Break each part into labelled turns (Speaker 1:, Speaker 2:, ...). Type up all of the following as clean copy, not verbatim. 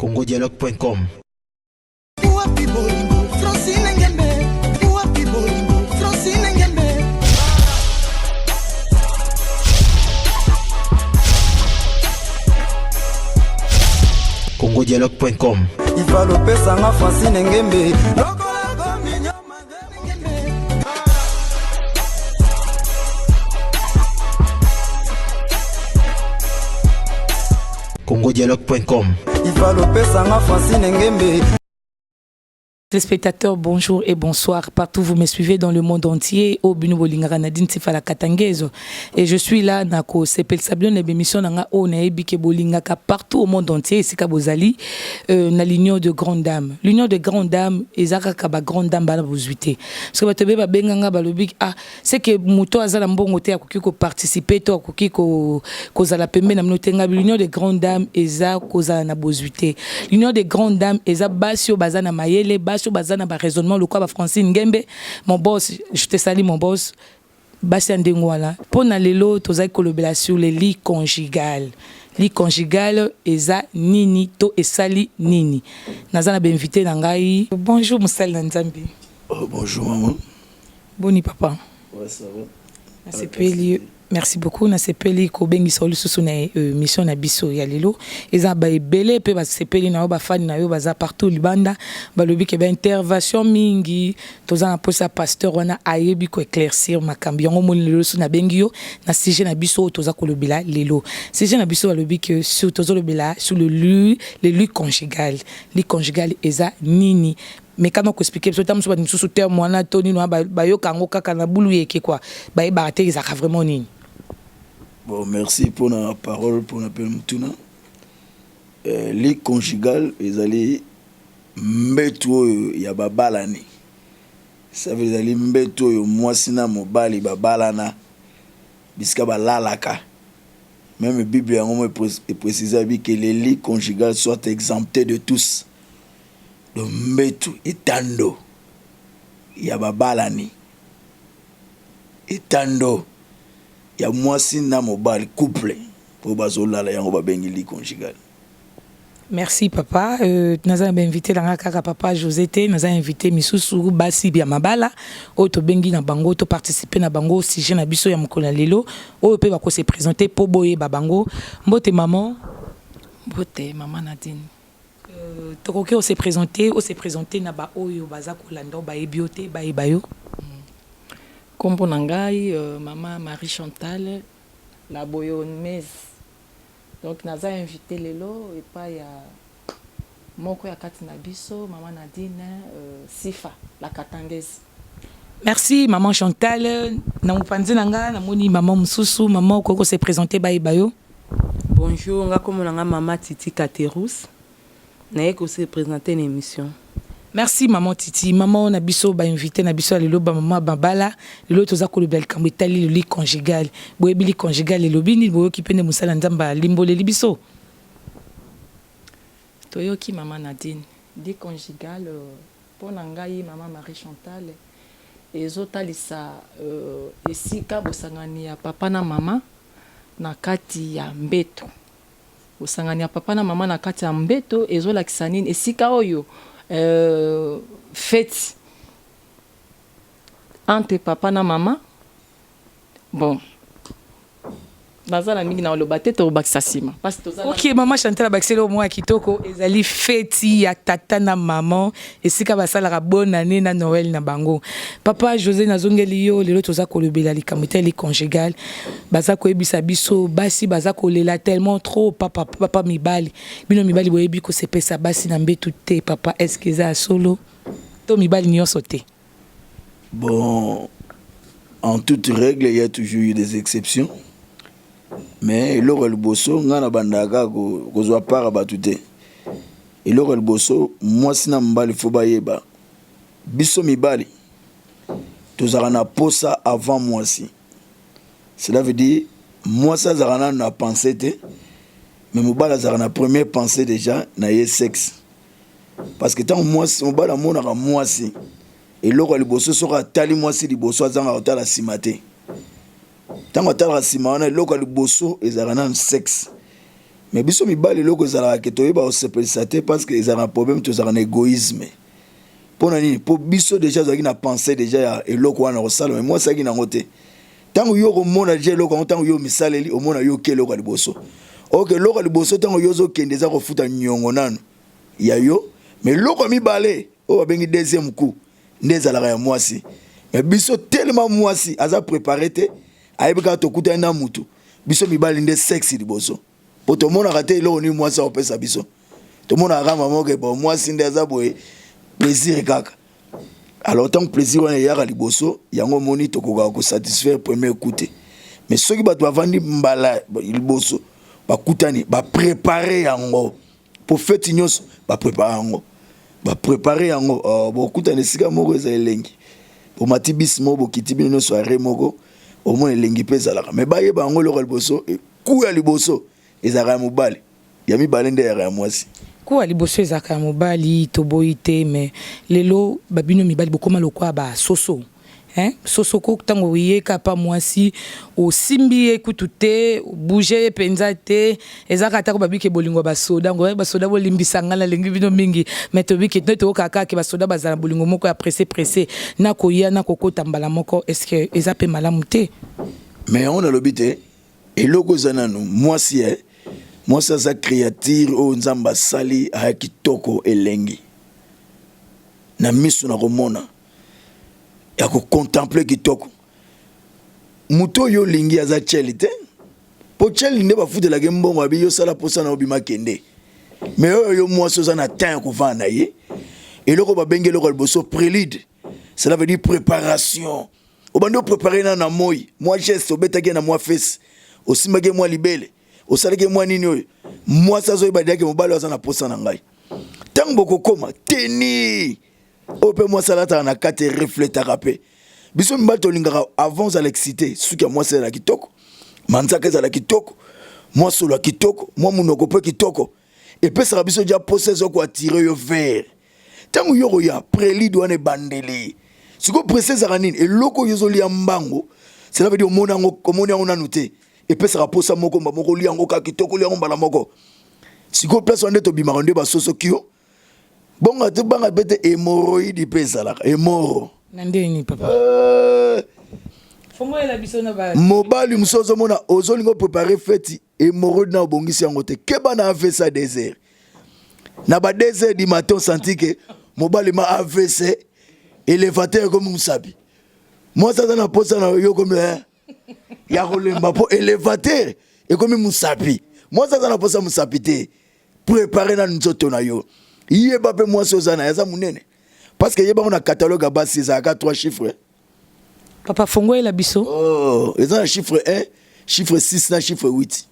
Speaker 1: congodialogue.com.
Speaker 2: Wapi bolingo Francine Ngembe, wapi bolingo Francine Ngembe.
Speaker 1: congodialogue.com.
Speaker 3: Ifalo pesanga Francine Ngembe.
Speaker 1: congodialogue.com.
Speaker 3: Ifalo pesanga Francine Ngembe.
Speaker 4: Téléspectateurs, bonjour et bonsoir. Partout vous me suivez dans le monde entier. Oyo bino bolingaka Nadine Tifala Katangezo. Et je suis là, nako sepelisa bino na émission na nga oyo nayebi ke bolingaka partout au monde entier. Esika bozali, na l'union de grandes dames. L'union de grandes dames, eza kaka ba grandes dames bana bozwi te. Parce que bato ebele babenganga balobi, ah, c'est que moto aza na mbongo te akoki ko participer to akoki ko kozala pembeni na bino te. Nga l'union de grandes dames eza kozala na bozwi te. L'union de grandes dames eza basi oyo baza na mayele, basi oyo baza na ba raisonnement lokola ba Francine Ngembe. Mon boss, je te salue mon boss. Basi ya ndenge wana. Mpo na lelo tozali kolobela sur le lit conjugal. Lit conjugal eza nini to esali nini? Naza na ba invité na ngai. Bonjour mosali na Nzambe.
Speaker 5: Oh, bonjour maman.
Speaker 4: Boni papa.
Speaker 5: Ouais, ça va.
Speaker 4: Nasepeli, merci beaucoup. Nasepeli kobengisa yo lisusu na mission na biso ya lelo. Eza ba ebele pe basepeli na yo, bafani na yo baza partout libanda. Balobi ke ba intervention mingi toza na posa pasteur wana ayebi ko éclaircir makambo yango. Moni lelo so nabengi yo na sujet na biso oyo toza kolobela lelo. Sujet na biso, balobi ke sur tozolobela sur le lit conjugal. Lit conjugal eza nini? Mais kama koexpliquer biso ta mosusu, bato mosusu terme wana to nini wana bayoka yango kaka na bulu yeke quoi, bayebaka te ezalaka vraiment nini.
Speaker 5: Bon, merci pour la parole, pour l'appel mutuna. Lit conjugal ezali mbetu oyo ya babalani. Ça veut ezali mbetu oyo mwasi na mobali babalana, bisika balalaka. Même Bible yango mo eprécise abi que le lit conjugal soit exempté de tous. Donc mbetu, etando ya babalani, etando ya mwasi na mobali, couple oyo bazolala, yango babengi lit conjugal.
Speaker 4: Merci papa. Naza na bainvité na nga kaka papa José te, naza invité misusu, basi ya mabala oyo tobengi na bango toparticipe na bango sujet na biso ya mokolo ya lelo oyo, mpe bakose présenter mpo boyeba bango. Mbote maman.
Speaker 6: Mbote mama Nadine.
Speaker 4: Tokoki ose présenter, ose présenter na baoyo baza kolanda, oyo bayebi yo te, bayeba yo.
Speaker 6: Nkombo na ngai mama Marie Chantal la Boyonmese. Donc naza invité lelo epai ya moko ya kati na biso, mama Nadine Sifa la Katangese.
Speaker 4: Merci maman Chantal. Na mopanzi na nga namoni mama mosusu. Mama, okoki kose présenter, bayeba yo.
Speaker 7: Bonjour, nga kombo na nga mama Titi Katerus. Naye kose présenter na émission.
Speaker 4: Merci maman Titi. Maman na biso, bainvité na biso ya lelo, bamama mabala, lelo toza kolobela likambo etali le lit conjugal. Boyebi lit conjugal elobi nini? Boyoki mpe nde mosala Nzambe alimboleli biso.
Speaker 6: Toyoki mama Nadine. Lit conjugal, mpo na ngai mama Marie Chantal, ezotalisa esika bosangani ya papa na mama na kati ya mbeto. Bosangani ya papa na mama na kati ya mbeto ezolakisa nini? Esika oyo fête entre papa na mama. Bon, naza na mingi na koloba te, tokobakisa nsima.
Speaker 4: Ok, mama Chantal abakiseli oyo mwa kitoko. Ezali feti ya tata na mama, esika basalaka bonne année na Noël na bango. Papa José, nazongeli yo. Lelo toza kolobela likambo etali conjugal. Baza koyebisa biso basi baza kolela tellement trop. Papa, papa, mibali, bino mibali boyebi kosepesa basi na mbetu te. Papa, est ce que eza ya solo to mibali nyonso te?
Speaker 5: Bon, en toute règle, il y a toujours eu des exceptions. Mais eloko ya liboso, ngai na bandaka kozwa part ya bato te. Eloko ya liboso, mwasi na mobali fo bayeba, biso mibali tozalaka na posa avant mwasi. Cela veut dire mwasi azalaka nano na pensée te, mais mobali azalaka na première pensée déjà na ye, sexe. Parce que ntango mwasi, mobali amonaka mwasi, eloko ya liboso, soki atali mwasi liboso, azangaka kotala nsima te. Ntango atalaka nsima wana, eloko ya liboso ezalaka nanu sexe. Mais biso mibali, eloko ezalaka ke toyeba kosepelisa te, parce que ezalaka na problème, tozalaka na égoïsme. Mpo na nini? Mpo biso déjà ozalaki na pensée déjà ya eloko wana kosala, mais mwasi azalaki nango te. Ntango yo komona déjà eloko yango, ntango yo misaleli, omona yo oke eloko ya liboso, oke eloko ya liboso, ntango yo ozokende, eza kofuta niongo nanu ya yo. Mais eloko ya mibale oyo babengi deuxième coup nde ezalaka ya mwasi. Mais biso, tellement mwasi aza préparé te, ayebi kaka tokutani na mutu, biso mibali nde sexe liboso, po tomonaka te eloko nini mwasi akopesa biso. Tomonaka kaka mama oke, bon, mwasi nde aza boye, plaisir kaka. Alors ntango plaisir wana eyaka liboso, yango omoni tokokaka kosatisfaire premier coup te. Mais soki bato bavandi mbala liboso, bakutani, baprépare yango, po feti nyonso baprépare yango, baprépare yango, oh, bokutana esika moko, eza elengi. Bomati bisi moko, bokiti bino nyonso are moko, omona elengi mpe ezalaka. Mais bayeba yango, eloko ya liboso, ku ya liboso ezalaka ya mobali, ya mibale nde eyaka ya mwasi.
Speaker 4: Kuwa liboso ezalaka ya mobali, toboyi te. Mais lelo babino mibali bokóma lokwa basoso, hein? Soso ko ntango oyeka pa mwasi, osimbi ye kutu te, bouge ye mpenza te. Ezalaka atako babiki bolingo ya basoda ngo basoda, bolimbisa ngai, nalingi bino mingi, mais tobiki nde toyokaka kaka ke basoda bazala bolingo moko ya pressé pressé, na koya na kokota mbala moko. Est ce que eza mpe malamu te?
Speaker 5: Mais yango nalobi te, eloko eza nanu mwasi e mwasi aza créature oyo Nzambe asali, aya kitoko, elengi na miso na komona, ya kocontempler kitoko. Moto oyo olingi aza tiele te, mpo tiele nde bafutelaki mbongo, abi yosala mposa na obima kende. Mais oyo yo mwasi oza na temps ya kovanda na ye, eloko babengi eloko ya liboso prélude, cela veut dire préparation. Obandi oprépare na moi mwa geste, obetaki na mwa fesse, osimbaki mwa libele, osalaki mwa nini, oyo mwasi azoyeba diake mobali aza na posa na ngai. Ntango bokokoma teni oyo mpe mwasi alataka na kati, erefletaka mpe biso mibali tolingaka. Avant ozala excité, suki ya mwasi ezala kitoko, manzaka ezala kitoko, mwa solo ya kitoko, mwa monoko mpe kitoko, epesaka biso dia posa, eza koattirer yo vers. Ntango yo koya, prélude wana ebandeli. Sikoyo presse ezalaka nini? Eloko oyo ozolia mbango, cela veut dire omoni yango, omoni yango nanu te, epesaka posa moko mba moko, olia yango kaka kitoko, olia yango mbala moko. Sikoyo place wana nde tobimaka, nde basosoki yo bonga te, banga mpe te, hémorroïde mpe ezalaka hémorro.
Speaker 4: Na ndeni, papa? Fongolela biso na ba
Speaker 5: Mobali mosusu ozomona, ozolinga oprépare feti, hémorroïde na obongisi yango te, keba na AVC à 2 heures. Na ba 2 heures du matin, osanti ke mobali ma AVC, élévateur ekomi mosapi, mwasi aza na posa na yo, komi ya kolemba mpo élévateur ekomi mosapi, mwasi aza na posa mosapi te. Prépare nanu nzoto na yo, yeba mpe mwasi oza na ye aza monene, parce que yebango na catalogue ya basi ezalaka 3 chiffres.
Speaker 4: Papa, fongolela biso.
Speaker 5: Oh, eza na chiffre 1, chiffre 6 na chiffre 8.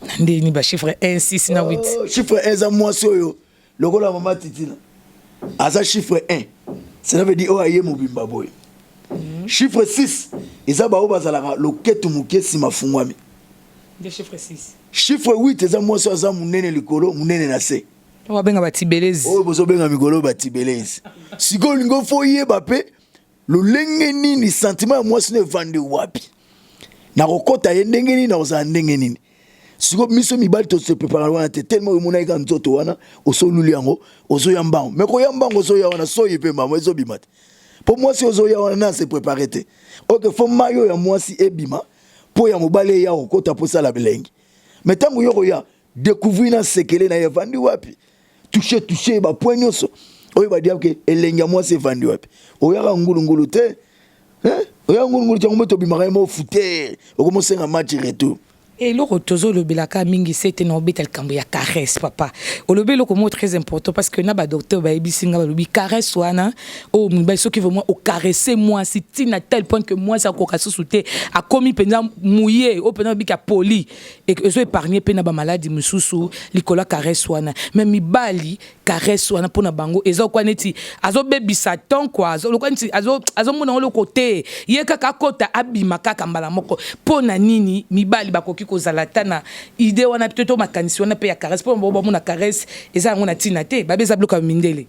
Speaker 4: Na ndeni bachiffre 1, 6 na 8?
Speaker 5: Oh, chiffre 1 eza mwasi oyo lokola mama Titina, aza chiffre 1, cela veut dire oyo aye mobimba boye. Chiffre 6 eza baoyo bazalaka loketu moke, nsima fungwami.
Speaker 4: Nde chiffre 6.
Speaker 5: Chiffre 8 eza mwasi oyo aza monene likolo, monene na se.
Speaker 4: Oyo babenga batibelezi.
Speaker 5: Oyo bozobenga mikolo batibelezi. Sikoyo olingi fo oyeba mpe lolenge nini sentiment ya mwasi no evandi wapi, nakokɔta ye ndenge nini, nakozala ndenge nini. Sikoyo miso mibali tose prépare wana te, tellement omonaki kaka nzoto wana, osoluli yango, ozoya mbango. Mais koya mbango, ozoya wana, soyi mpe mama ezobima te, mpo mwasi ozoya wana na se prépare te. Ok, fo mai oyo ya mwasi ebima mpo ya mobali eya kokota mpo esala bilengi. Mais ntango yo koya découvrir na sekele na ye evandi wapi, touche touche bapoint nyonso oyo badiake, elengi ya mwasi evandi wapi, oyaka ngulungulu te, oya ngulungulu tiango mpe tobimaka ye mo fute, okomosenga match retour.
Speaker 4: Eloko tozolobelaka mingi se ete na obeta likambo ya caresse. Papa, olobi eloko moko très important, parce que na badocteur bayebisi nga, balobi caresse wana oyo mibali, soki vraiment ocaresse mwasi ntina tel point que mwasi akoka susu te, akomi mpenza muye oyo mpenza babiki apoli, ezo épargne mpe na bamaladi mosusu likolo ya caresse wana. Mais mibali, caresse wana mpona bango eza okwa neti azobebisa temps quoi, lokwa neti azomona ngo eloko te, ye kaka akota abima kaka mbala moko. Mpo na nini mibali bakoki kozala ata na idée wana te to makanisi wana mpe ya caresse? Mpo bango bamona caresse eza yango na ntina te, babe eza biloko ya mindele.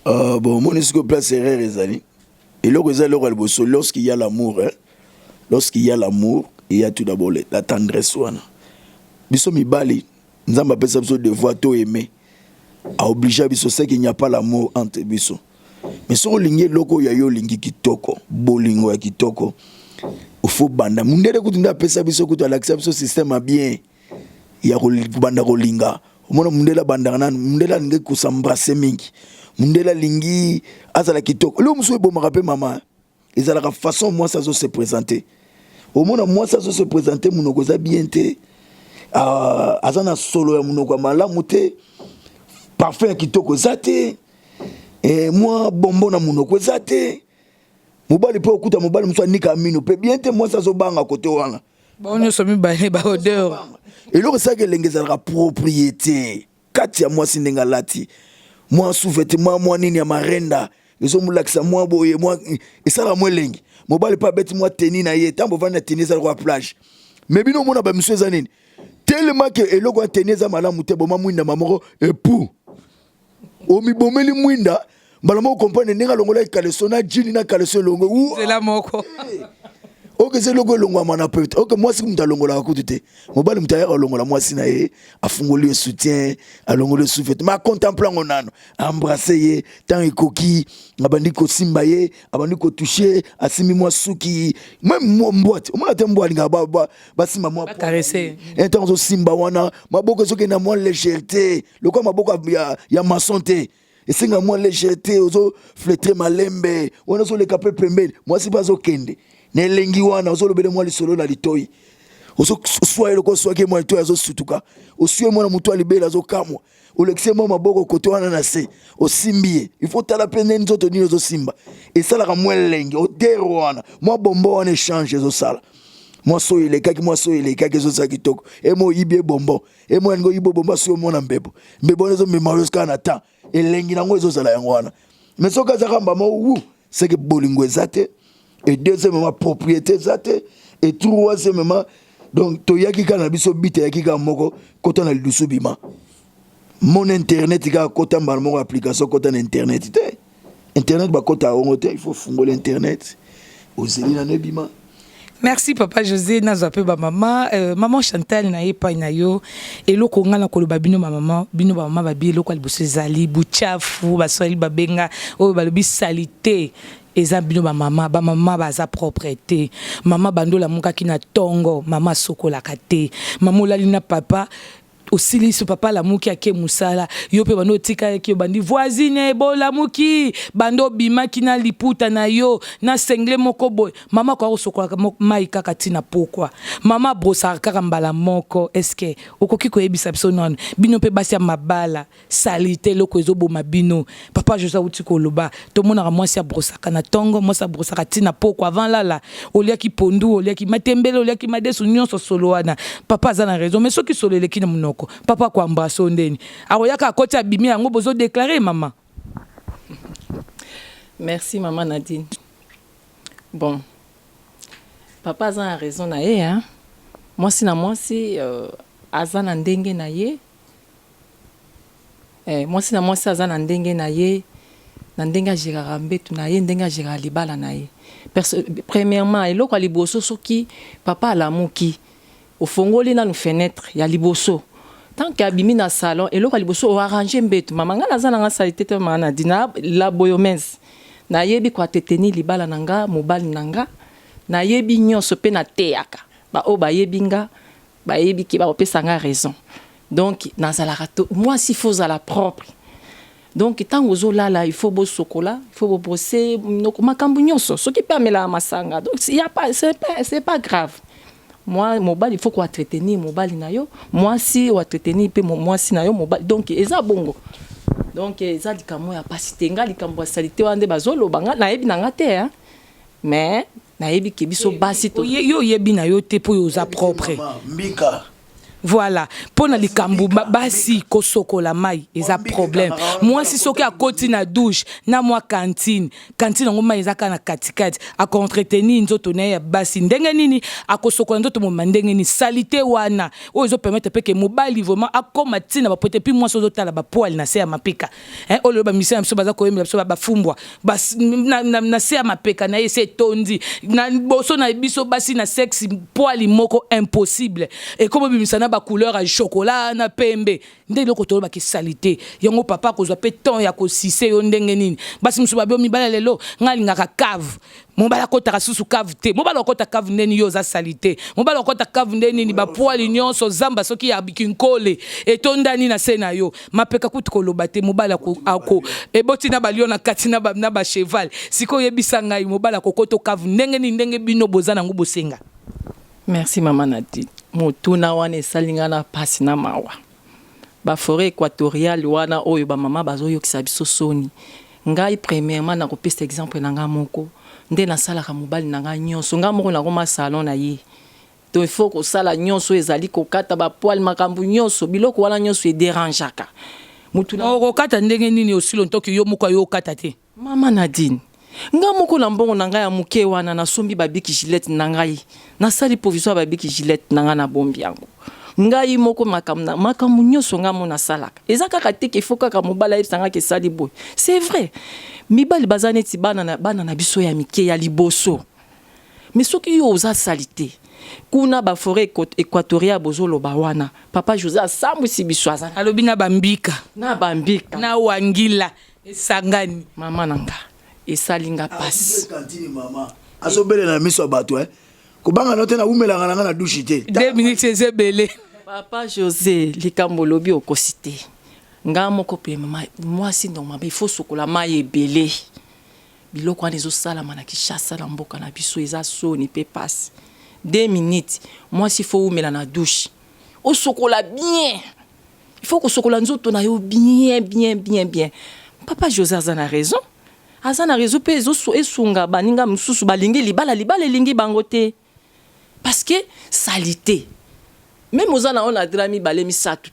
Speaker 5: Bon, omoni sikoyo place erreur ezali. Eloko eza, eloko ya liboso, lorsqu'il y a l'amour, hein, lorsqu'il y a l'amour, il y a tout d'abord la tendresse wana. Biso mibali Nzambe apesa biso devoir to aimer, aoblige biso, c'est qu'il n'y a pas l'amour entre biso. Mais soki olingi eloko oyo ya yo, olingi kitoko, bolingo ya kitoko, ofo banda mundele kutu nde apesa biso kutu, alakisa biso système ya bien ya kobanda kolinga. Omona mundele abandaka nanu, mundele alingi kos'embrasser mingi, mundele alingi azala kitoko. Eloko mosusu ebomaka mpe mama, ezalaka façon mwasi azo se présenter. Omona mwasi azo se présenter, monoko eza bien te, aza na solo ya monoko ya malamu te, parfum ya kitoko eza te, mwa bombo na monoko eza te. Mobali mpe, okuta mobali mosusu anika mino mpe bien te, mwasi azobanga kote wana.
Speaker 4: Bango nyonso mibale baodeur.
Speaker 5: Eloko esalaka elenge ezalaka propriété kati ya mwasi, ndenge alati mwa sous-vêtement, mwa nini ya marenda ezomolakisa mwa boye, mwa esalaka mwa elengi. Mobali mpe abeti mwa tenue na ye, ntango bovandi na tenue, ezalaka plage. Mais bino omona bamisu eza nini, tellement ke eloko ya tenue eza malamu te, boma mwindama moko epu omibomeli mwinda mbala moko. Comprendre ndenge alongolaki caleçon na jean na caleçon elongo
Speaker 4: nzela moko.
Speaker 5: Oke eza eloko elongwama na pete. Oke mwasi moto alongolaka kutu te, mobali moto ayaka alongola mwasi na ye, afungoli ye soutien, alongoli ye sous-vêtement, mais acontemple yango nano, embrasse ye ntango ekoki, abandi kosimba ye, abandi kotouche, asimbi mwa suki, même mbwa te. Omona te, mbwa alingaka basimba mwa ntango ozosimba wana, maboko ezokenda mwa légèreté, lokola maboko ya maçon te, esenga mwa légèreté, ozoflétrir malembe wana, ozoleka mpe pembeni, mwasi mpe azokende na elengi wana, ozolobele mwa lisolo na litoi, ozoswa ye lokola oswaki mwa litoi, azosutuka, oswi mwana motu alibele, azokamwa, olekisi mwa maboko kote wana na se, osimbi ye. Il faut tala mpe nde nzoto nini ozosimba, esalaka mwa elenge, odeur wana, mwa bombo wana, échange ezosala mwa soyo elekaki, mwa soyo elekaki, ezosala kitoko. Emo oyibi ye bombo, emo alingi oyibi bombo, asuki omona mbebo, mbebo wana ezomema yo kaka na temps, elengi nango ezozala yango wana. Mais soki azaka mbama wu, c'est que bolingo eza te, et deuxièmement propriété eza te, et troisièmement, donc toyaki kaka na biso bite, eyaki kaka moko kota na lidusu, bima mona internet, kaka kota mbala moko application, kota na internet te. Internet bakota yango te, il faut fungola internet, ozeli nano ebima.
Speaker 4: Merci papa José. Nazwa mpe bamama, maman Chantal, na ye epai na yo. Eloko ngai na koloba, bino bamama, bino bamama babi, eloko ya liboso ezali buchafu. Baswahili babenga oyo balobi saleté, eza bino bamama. Bamama baza propre te. Mama, bando olamukaki na ntongo, mama asokolaka te. Mama, olali na papa, osilisi, papa alamuki, ake mosala, yo mpe bando otikalaki, obandi voisine, bolamuki, bando obimaki na liputa na yo na singlet moko boye. Mama akoka kosokolaka mai kaka ntina pokwa, mama abrosaka kaka mbala moko. Est-ce okoki koyebisa biso nano, bino mpe basi ya mabala, saleté eloko ezoboma bino? Papa José auti koloba, tomonaka mwasi abrosaka na ntongo, mwasi abrosaka ntina pokwa avant lala. Oliaki pondu, oliaki matembele, oliaki madesu, nyonso solo wana. Papa aza na raison, mais soki solo eleki na monoko, papa akoembrasser o ndeni, akoyaka akoti, abimi yango, bozodéclarer mama.
Speaker 6: Merci mama Nadine. Bon, papa aza na raison na ye, hein? Mwasi na mwasi aza na ndenge na ye, mwasi na mwasi aza na ndenge na ye, na ndenge agéraka mbetu na ye, ndenge agéraka libala na ye. Premièrement, eloko ya liboso, soki papa alamuki, ofongoli nanu fenêtre ya liboso, tant que abimi na salon, eloko ya liboso oarrange mbetu. Mama, ngai naza nanga saleté te. Mama Nadine, la boyomese, nayebi koentretenir libala na nga, mobali na nga, nayebi nyonso mpe nateyaka baoyo bayebi nga, bayebi ke bakopesa nga raison. Donc nazalaka mwasi, faut ozala propre. Donc ntango ozolala, il faut bosokola, il faut bobrosser makambo nyonso. Soki mpe amelaka masanga, donc y a pas, c'est pas grave. Moi, mobali, il faut koentretenir mobali na yo, mwasi oentretenir mpe mwasi na yo, mobali. Donc eza bongo, donc eza likambo ya pasi te. Nga likambo ya saleté wana nde bazoloba, nga nayebi na nga te, hein? Mais nayebi ke biso basi to
Speaker 4: Yo oyebi na yo te mpo oyo oza propre.
Speaker 5: Mbika.
Speaker 4: Voilà, mpo na likambo basi kosokola mai eza problème. Mwasi soki akoti na douche na mwa cantine, cantine yango mai eza kaka na katikati, akoentretenir nzoto na ye ya basi ndenge nini? Akosokola nzoto moma ndenge nini? Saleté wana oyo ezopermettre mpe ke mobali vraiment akóma ntina bapote. Puis mwasi ozotala bapoils na se ya mapeka, oyo lelo bamisia na biso baza koyembela biso, bafumbwa na se ya mapeka na ye ese etondi na boso na biso basi na sexe, poil moko impossible ekoma obimisa na na bacouleur ya chocolat na pembe. Nde eloko tolobaki saleté yango. Papa akozwa mpe temps ya kosise yo ndenge nini? Basi mosusu babi mibala lelo, ngai alingaka cave, mobali akɔtaka susu cave te. Mobali akɔta cave ndeni? Yo oza saleté. Mobali akɔta cave nde nini? Bapoils nyonso, zamba soki ya kinkole etondani na se na yo, mapeka kutu koloba te. Mobali ako eboti na balio na kati na bacheval. Sikoyo oyebisa ngai, mobali akokota cave ndenge nini, ndenge bino boza nango bosenga?
Speaker 6: Merci, mama Nadine. Motuna wana esali ngai na mpasi na mawa. Baforêt équatoriale wana oyo bamama bazoyokisa biso soni. Ngai premièrement nakopesa exemple na ngai moko. Nde nasalaka mobali na ngai nyonso, ngai moko nakoma salon na ye. To il faut kosala nyonso, ezali kokata bapoils, makambo nyonso, biloko wana nyonso edérangeaka mutu.
Speaker 4: Okokata ndenge nini osilo ntoki yo moko ayo okata te?
Speaker 6: Mama Nadine, nga moko na mbongo na ngai ya moke wana, nasombi babic Gillette na ngai, nasali provision ya babic Gillette na ngai, nabombi yango ngai moko. Makambo makambo nyonso ngai mo nasalaka. Eza kaka te ke faut kaka mobali ayebisa ngai ke esali boye. C'est vrai, mibali baza neti bana na, bana na biso ya mike ya liboso. Mais soki yo oza sali te kuna, baforêt équatoriale bozoloba wana, papa José asambwisi biso, aza
Speaker 4: alobi na bambika.
Speaker 6: Na bambika.
Speaker 4: Na wangila esangani.
Speaker 6: Mama na nga, esali nga pasi.
Speaker 5: Kantini mama azobelela na miso ya bato, eh. Kobanga no te, nawumelaka na nga na douche te.
Speaker 4: 2 minutes eza ebele.
Speaker 6: Papa José, likambo olobi, okosi te. Nga moko mpe mama mwasi, normalement il faut sokola mai ebele. Biloko wana ezosalama na Kinshasa, na mboka na biso, eza soni mpe pasi. 2 minutes, mwasi faut umela na douche, osokola bien. Il faut kosokola nzoto na yo bien, bien, bien, bien. Papa José aza na raison, aza na raison. Mpe esunga baninga mosusu balingi libala, libala elingi bango te parce que saleté. Même oza na yo na drap mibale, misato,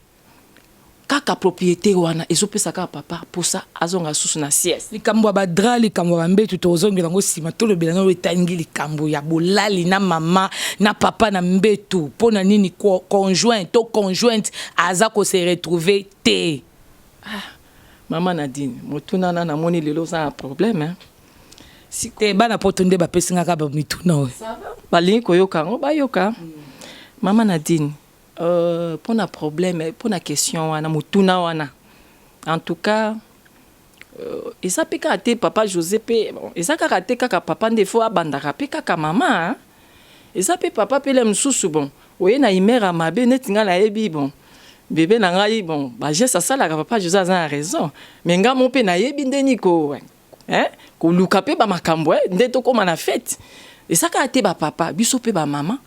Speaker 6: kaka propriété wana ezopesa kaka papa mposa azonga susu na sieste.
Speaker 4: Likambo ya badraps, likambo ya bambetu, tozongela yango nsima. Tolobela nano etangi likambo ya bolali na mama na papa na mbetu. Mpo na nini conjoint to conjointe aza kose retrouver te?
Speaker 6: Ah, mama Nadine, motuna na namoni lelo oza na problème, hein?
Speaker 4: Te, bana poto nde bapesi nga kaka bamituna oyo.
Speaker 6: Balingi koyoka yango, bayoka. Mama Nadine, mpona problème, mpona question wana, motuna wana, en tout cas eza mpe kaka te papa José mpe. Bon, eza kaka te kaka papa nde faut abandaka, mpe kaka mama, hein? Eza mpe papa mpe le mosusu. Bon, oye na humeur ya mabe neti ngai nayebi. Bon, bebe na ngai, bon, bagestes asalaka, papa José aza na raison, mais ngai mo mpe nayebi ndeni ko, hein? Koluka mpe bamakambo, eh? Nde tokóma na fête. Eza kaka te bapapa, biso mpe bamama,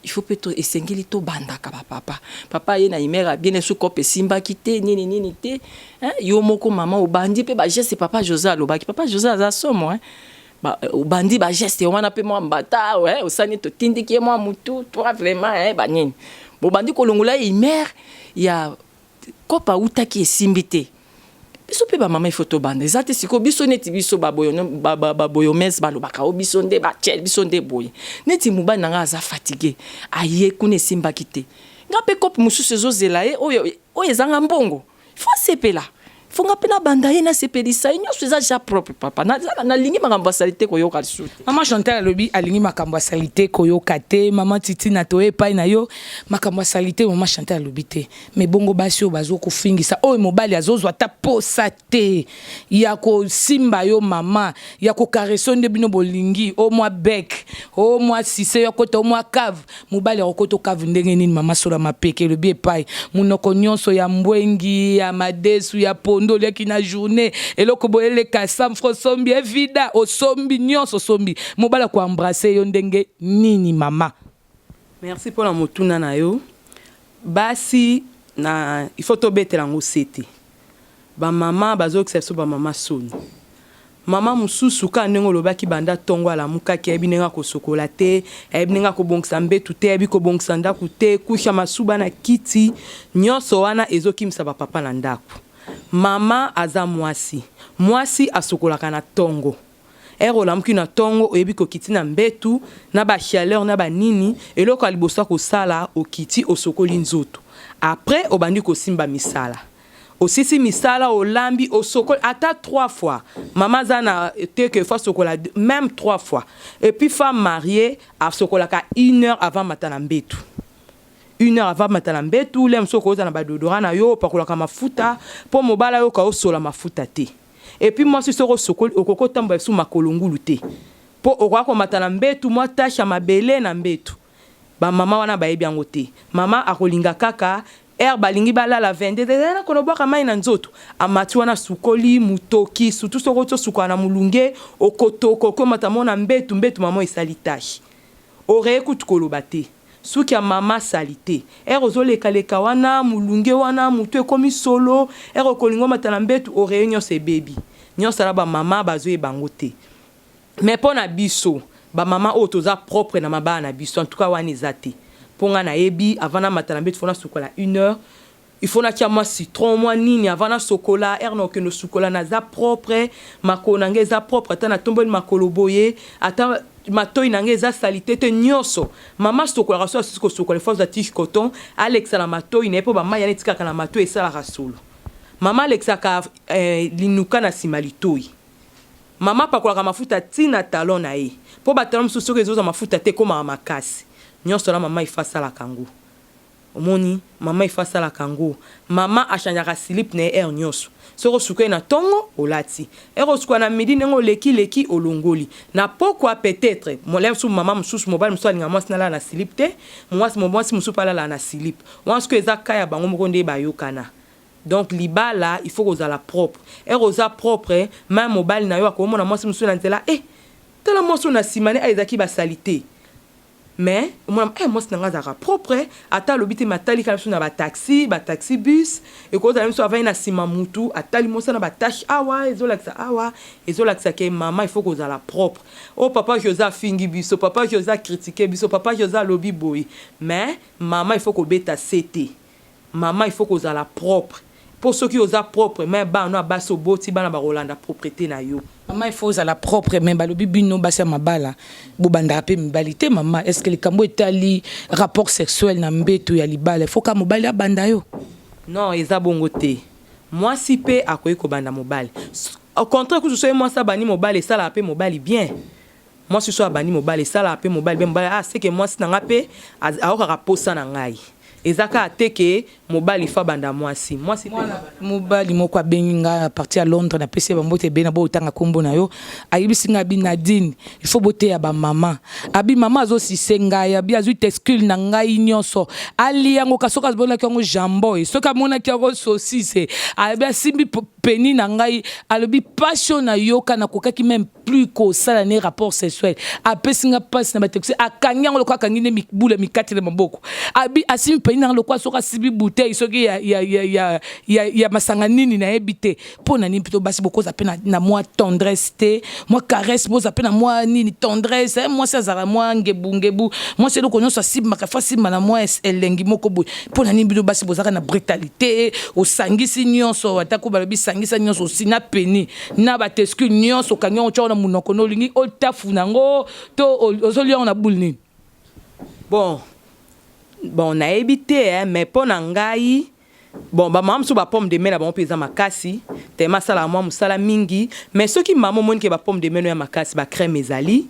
Speaker 6: il faut mpe to esengeli tobandaka bapapa. Papa ye na humeur ya bien, esu kope esimbaki te, nini nini te, hein? Yo moko mama obandi mpe bageste. Papa José alobaki, papa José aza somo, hein? Obandi bageste wana mpe mwa mbata, ouais, osani totindiki ye mwa mutu toi vraiment, hein, banini, bobandi kolongola ye humeur ya kope autaki esimbi te. Biso mpe bamama, ifo tobanda. Eza te sikoyo biso neti biso baboyomese balobaka o biso nde batiel biso nde boye. Neti mobali na ngai aza fatigué, aye kuna esimbaki te, nga mpe kope mosusu ezozela ye oyo, oyo ezanga mbongo, faut asepela, faut nga mpe nabanda ye, nasepelisa ye. Nyonso eza ja propre. Papa, nalingi makambo asali te koyoka lisusu te.
Speaker 4: Mama Chantal alobi alingi makambo asali te koyoka te. Mama Titi, na toye epai na yo. Makambo asali te, mama Chantal alobi te. Me bongo basi oyo bazokofingisa, oyo mobali azozwa ata posa te ya kosimba yo mama, ya kocaresser yo nde bino bolingi, o mwa bec, o mwa sise yo akota, o mwa cave. Mobali akokota cave ndenge nini? Mama sola mapeke elobi epai monoko nyonso ya mbwengi, ya madesu, ya pondo oliaki na journée, eloko boye eleka samfro, osombi evida, osombi nyonso, osombi, mobali akoembrasser yo ndenge nini, mama?
Speaker 7: Merci mpona motuna na yo. Basi na il faut tobetela yango se te. Bamama bazokisa biso, bamama soni. Mama mosusu kaka ndenge olobaki, banda ntongo alamukaki, ayebi ndenge akosokola te, ayebi ndenge akobongisa mbetu te, ayebi kobongisa ndako te, kusha masuba na kiti, nyonso wana ezokimisa bapapa na ndako. Mama aza mwasi, mwasi asokolaka na ntongo. Ere olamuki na ntongo, oyebi kokiti na mbetu na bachaleur na banini, eloko ya liboso ya kosala, okiti, osokoli nzoto, après obandi kosimba misala. Osisi misala, olambi, osokoli ata trois fois. Mama aza na te que faut asokola même trois fois. Et puis femme mariée asokolaka une heure avant mata na mbetu. Une heure avant mata na mbetu, le mosusu okozala na badeodorant na yo, opakolaka mafuta mpo mobali ayoka osola mafuta te. Et puis mwasi, soki osokoli, okoki otambola lisusu makolo ngulu te, mpo okoka komata na mbetu, mwa tache ya mabele na mbetu. Bamama wana bayebi yango te. Mama akolinga kaka heure balingi balala, 22, ezali na kono bwaka mai na nzoto, amati wana, sukoli mutoki. Surtout soki oti osukola na molunge, okotoka, okomata mo na mbetu, mbetu mama esali tache. Oreiller kutu koloba te, suki ya mama asali te. Heure ozolekaleka wana, molunge wana, motu ekomi solo. Heure okolinga omata na mbetu, oreiller nyonso ebebi. Nyonso ala, bamama bazoyeba yango te. Mais mpo na biso bamama oyo toza propre na mabala na biso, en tout cas wana eza te. Mpo ngai nayebi, avant namata na mbetu, faut nasukola une heure, il faut natia mwa citron, mwa nini avant nasokola. Heure na okende osukola, naza propre, makolo na ngai eza propre, ata natomboli makolo boye, ata matoi na ngai eza saleté te. Nyonso mama sokolaka, so asisi kosokola, il faut azwa tige coton, alekisa na matoi na ye, mpo bamai wana etikaka na matoi, esalaka solo. Mama alekisaka linuka na nsima litoi. Mama apakolaka mafuta ntina talon na ye, mpo batalon mosusu soki ezozwa mafuta te, ekomaka makasi. Nyonso na mama ifo asalaka yango. Omoni, mama ifo asalaka yango. Mama achangeaka slip na ye heure nyonso. Soki osuka ye na ntongo, olati. Heure osuka na midi, ndenge oleki-leki, olongoli. Na pokwa peut-être molai mosusu, mama mosusu, mobali mosusu alinga mwasi nalala na slip te, mwasi mosusu mpe alala na slip wana. Soki eza ka ya bango moko nde bayokana. Donc libala, il faut kozala propre. Heure oza propre, même mobali na yo akomona mwasi mosusu na nzela, e tala mwasi oyo na nsima ne ezalaki basaleté, mais omona mwasi na nga azalaka propre. Ata alobi te, me atali kaka biso na bataxi, bataxi bus, ekozala biso avandi na nsima, mutu atali mwasi na batache awa, ezolakisa awa, ezolakisa ke mama il faut kozala propre. Oyo papa José afingi biso, papa José acritiquer biso, papa José alobi boye, mais mama il faut kobeta se te. Mama il faut kozala propre, mpo soki oza propre, mais bana basi oboti, bana bakolanda propreté na yo.
Speaker 4: Mama, il faut ozala propre, mais balobi bino basi ya mabala bobandaka mpe mibali te. Mama, est ce que likambo etali rapport sexuel na mbeto ya libala, il faut ka mobali abanda yo?
Speaker 7: Non, eza bongo te. Mwasi mpe akoki kobanda mobali. Au contraire kutu, soki mwasi abandi mobali, esalaka mpe mobali bien. Mwasi so abandi mobali, esalaka mpe mobali bien. Mobali, ah, seke mwasi na nga mpe aokaka posa na ngai. Eza kaka te ke mobali fa banda mwasi, mwasi mpe.
Speaker 4: Mobali moko abengi nga à partir ya Londres, napesi ye bambote ebele na bo otanga nkombo na yo. Ayebisi nga, abi: "Nadine, il faut boteya bamama." Abi mama azosise ngai, abi azwi testicule na ngai nyonso, ali yango ka soki amonaki yango jambon, soki amonaki yango saucisse. Abi asimbi pénis na ngai, alobi passion nayoka, nakokaki même plus kosala ne rapport sexuel. Apesi nga mpasi na batexte, akangi yango lokola akangi nde bula mikati na maboko. Abi asimbi pénis na nga lokola soki asimbi bouteille soki ya masanga nini, nayebi te. Mpo na nini mpe basi bokoza mpe na mwa tendresse te, mwa caresse, boza mpe na mwa nini, tendresse, eh? Mwasi azalaka mwa ngebungebu, mwasi eloko nyonso asimbaka, faut asimba na mwa elengi moko boye. Mpo na nini bino basi bozalaka na brutalité? Osangisi nyonso, atako balobi sangisa nyonso, osina pénis na batesticule nyonso, okangi yango, tiango na monoko na olingi otafuna yango to ozolia yango na bule nini?
Speaker 7: Bon, nayebi te, eh, mais mpo na ngai, bon, bamama mosusu, bapaume de main na bango mpe eza makasi, tema asalaka mwa mosala mingi. Mais soki mama omoni ke bapaume de main ya makasi, bacrème ezali.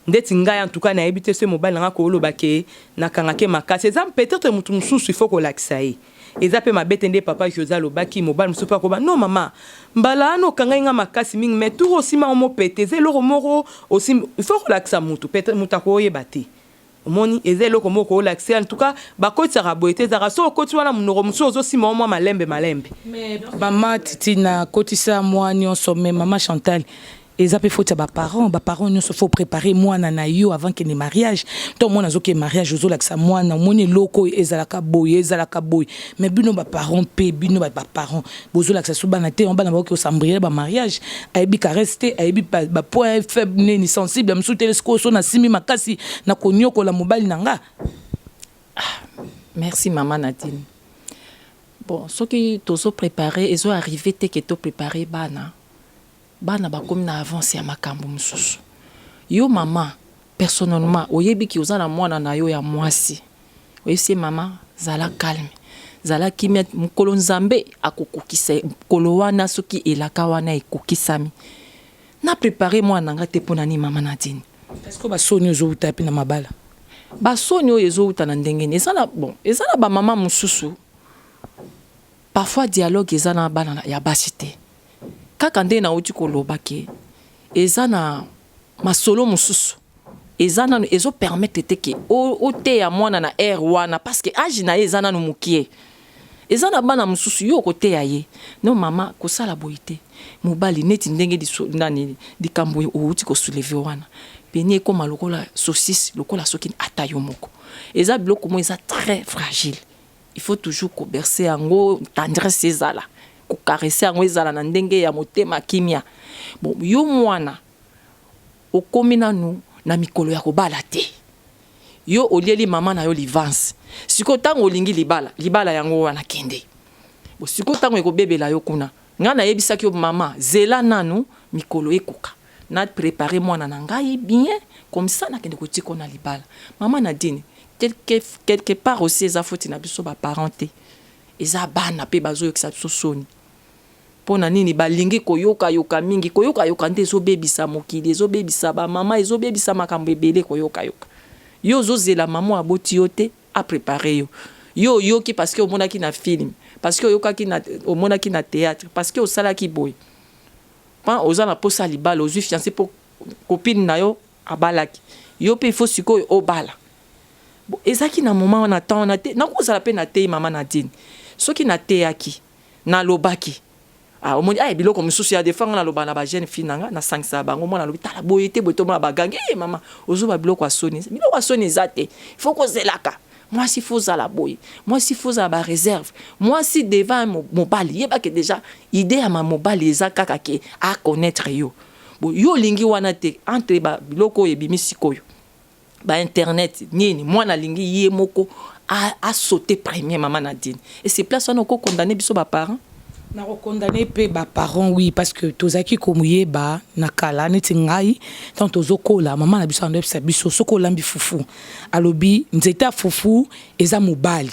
Speaker 7: Ndeti ngai, en tout cas, nayebi te soki mobali nanga kooloba ke nakangaki makasi. Eza peut-être motu mosusu, il faut kolakisa ye. Eza mpe mabe te. Nde papa José alobaki, mobali mosusu mpe akoba: "Non mama, mbala wana okangai nga makasi mingi, mais tour osima ngo mopete." Eza eloko moko osi, il faut kolakisa motu. Peut-être motu akoyeba te. Omoni, eza eloko moko olakisa. En tout cas, bakotisaka boye te. Ezalaka soki okoti wana, monoko mosusu ozosima ngo mwa malembe malembe.
Speaker 4: Mais mama Titi, nakotisa mwa nyonso, mais mama Chantal, eza mpe faute ya baparent. Baparent nyonso faut préparer mwana na yo avant kende mariage. To mwana azokende mariage, ozolakisa mwana: omoni, eloko oyo ezalaka boye, ezalaka boye. Mais bino baparent mpe, bino baparent bozolakisa so bana te. Bana bakoki kos'embrouiller bamariage, ayebi caresse te, ayebi bapoint faible nini, sensible ya mosusu te. Sikoyo so nasimbi makasi, na konyokola mobali na nga.
Speaker 6: Merci mama Nadine. Bon, soki tozoprépare, ezoarrive te ke toprépare bana. Bana bakomi na avance ya makambo mosusu. Yo mama, personnellement, oyebi ki oza na mwana na yo ya mwasi, oyebisi ye: "Mama, zala calme, zala kimia, mokolo Nzambe akokokisa mokolo wana, soki elaka wana ekokisami." Na prépare mwana na nga te. Mpo na nini, mama Nadine?
Speaker 4: Est ce que basoni ozowuta mpe na mabala?
Speaker 6: Basoni oyo ezowuta na ndenge nini? Eza na bon, eza na bamama mosusu, parfois dialogue eza na bana ya basi te. Kaka nde nauti koloba ke eza na masolo mosusu eza nanu ezopermettre te ke oteya mwana na aire wana, parce que age na ye eza nanu mokie. Eza na bana mosusu, yo okoteya ye: "Non mama, kosala boye te." Mobali neti ndenge liso, nani, likambo outi kosoulever wana, peni ekóma lokola saucisse, lokola soki ata yo moko. Eza biloko moko eza très fragile. Il faut toujours kobercer yango, tendresse ezala, kocaresser yango, ezala na ndenge ya motema kimia. Bon, yo mwana okomi nanu na mikolo ya kobala te, yo olieli mama na yo livance. Sikoyo ntango olingi libala, libala yango wana kende bo. Sikoyo ntango ekobebela yo kuna, ngai nayebisaki yo: "Mama, zela nanu mikolo ekoka, na préparer mwana na ngai bien, comme ça nakende kotika na libala." Mama Nadine, quelque part aussi eza foti na biso baparent te, eza bana mpe bazoyokisa biso soni. Mpo na nini balingi koyokayoka mingi? Koyokayoka nde ezobebisa mokili, ezobebisa bamama, ezobebisa makambo ebele. Koyokayoka, yo ozozela mama aboti yo te apréparer yo. Yo oyoki parce que omonaki na film, parce que oyokaki na, omonaki na théâtre, parce que osalaki boye. Pan oza na posa ya libala, ozwi fiancé mpo copine na yo abalaki, yo mpe ifo sikoyo obala. Bon, ezalaki na moment wana, temps wana te. Nakozala mpe natei mama Nadine, soki nateyaki, nalobaki: "Ah, omoni, ah, biloko mosusu ya defa." Nga naloba na bajeune fille na nga, nasangisaka bango. Mwana alobi: "Tala, boye te, boye." Tomona bagangi: "E mama, ozoba biloko ya soni." Biloko ya soni eza te. Faut kozelaka mwasi, faut ozala boye, mwasi faut ozala baréserve. Mwasi devant mobali, yebake déjà idée ya mobali eza kaka ke aconnaître yo. Bo yo olingi wana te. Entre biloko oyo ebimi sikoyo, bainternet nini, mwana alingi ye moko asaute premier. Mama Nadine, et c'est place wana okokondamner biso baparent?
Speaker 4: Nakokondamner mpe baparent, oui, parce que tozalaki koyeba na kala, neti ngai, ntango tozokola, mama na biso andoyebisa biso: soki olambi fufu, alobi nzete ya fufu eza mobali.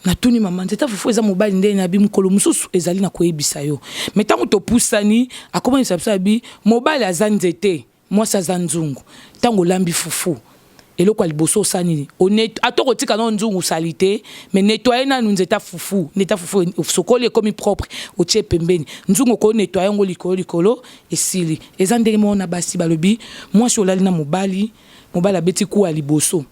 Speaker 4: Natuni mama: "Nzete ya fufu eza mobali nde?" Nabi: "Mokolo mosusu ezali na koyebisa yo." Me ntango topusani, akomonisa biso, abi mobali aza nzete, mwasi aza nzungu. Ntango olambi fufu, eloko ya liboso osala nini? Ata kotika nano nzungu osali te, mais nettoyer nanu nzete ya fufu. Nzete ya fufu sokoli, ekomi propre, otie pembeni. Nzungu okonettoyer yango likolo likolo, esili. Eza ndenge moko na basi. Balobi mwasi olali na mobali, mobali abeti kuwa ya liboso,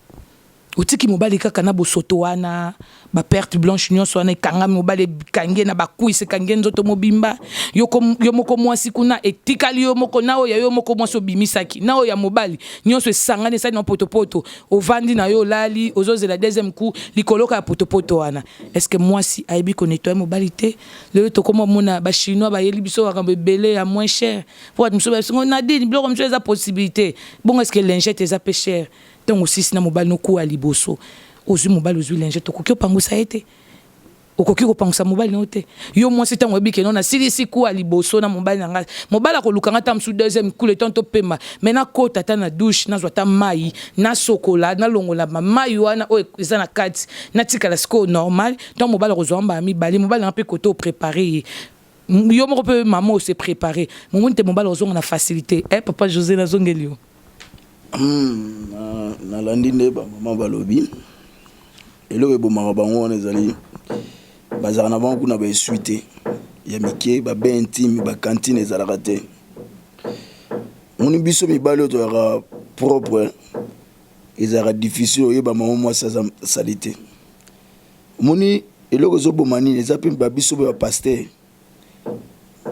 Speaker 4: otiki mobali kaka na bosoto wana, baperte blanche nyonso wana ekangami. Mobali ekangi na bacuisse, ekangi nzoto mobimba. Yo moko mwasi kuna etikali yo moko na oyo ya yo moko mwasi obimisaki na oyo ya mobali, nyonso esangani, esali na potopoto. Ovandi na yo, olali, ozozela deuxième coup likolo ya potopoto wana. Est ce que mwasi ayebi konettoyer mobali te? Lelo tokoma omona bachinois bayeli biso makambo ebele ya moins cher, po bato mosusu babisingo: "Nadine, biloko mosusu eza possibilité bongo." Est ce que lingette eza mpe cher? Ntango osisi na mobali nokuwa liboso, ozwi mobali, ozwi lingette, okoki opangusa ye te, okoki kopangusa mobali na yo te. Yo mwasi, ntango oyebi keno nasilisi kuwa liboso na mobali na ngai, mobali akoluka nga ta mosusu deuxième coup, le temps topema, me nakota ata na douche, nazwa ata mai, nasokola, nalongola mai wana oyo eza na kati, natikala sikoyo normal. Ntango mobali akozwa mbala mibale, mobali nanga mpe kote oprépare ye, yo moko mpe mama ose préparé, momoni te mobali ozonga na facilité. Eh, papa José, nazongeli yo.
Speaker 5: Nalandi nde bamama balobi. Eloko ebomaka bango wana ezali bazalaka na bango kuna baesui te ya mike, babain intime, bacantine ezalaka te. Moni biso mibali oyo toyaka propre, ezalaka difficile oyeba mama mwasi aza sali te. Omoni eloko ezoboma nini? Eza mpe babiso mpe bapasteur.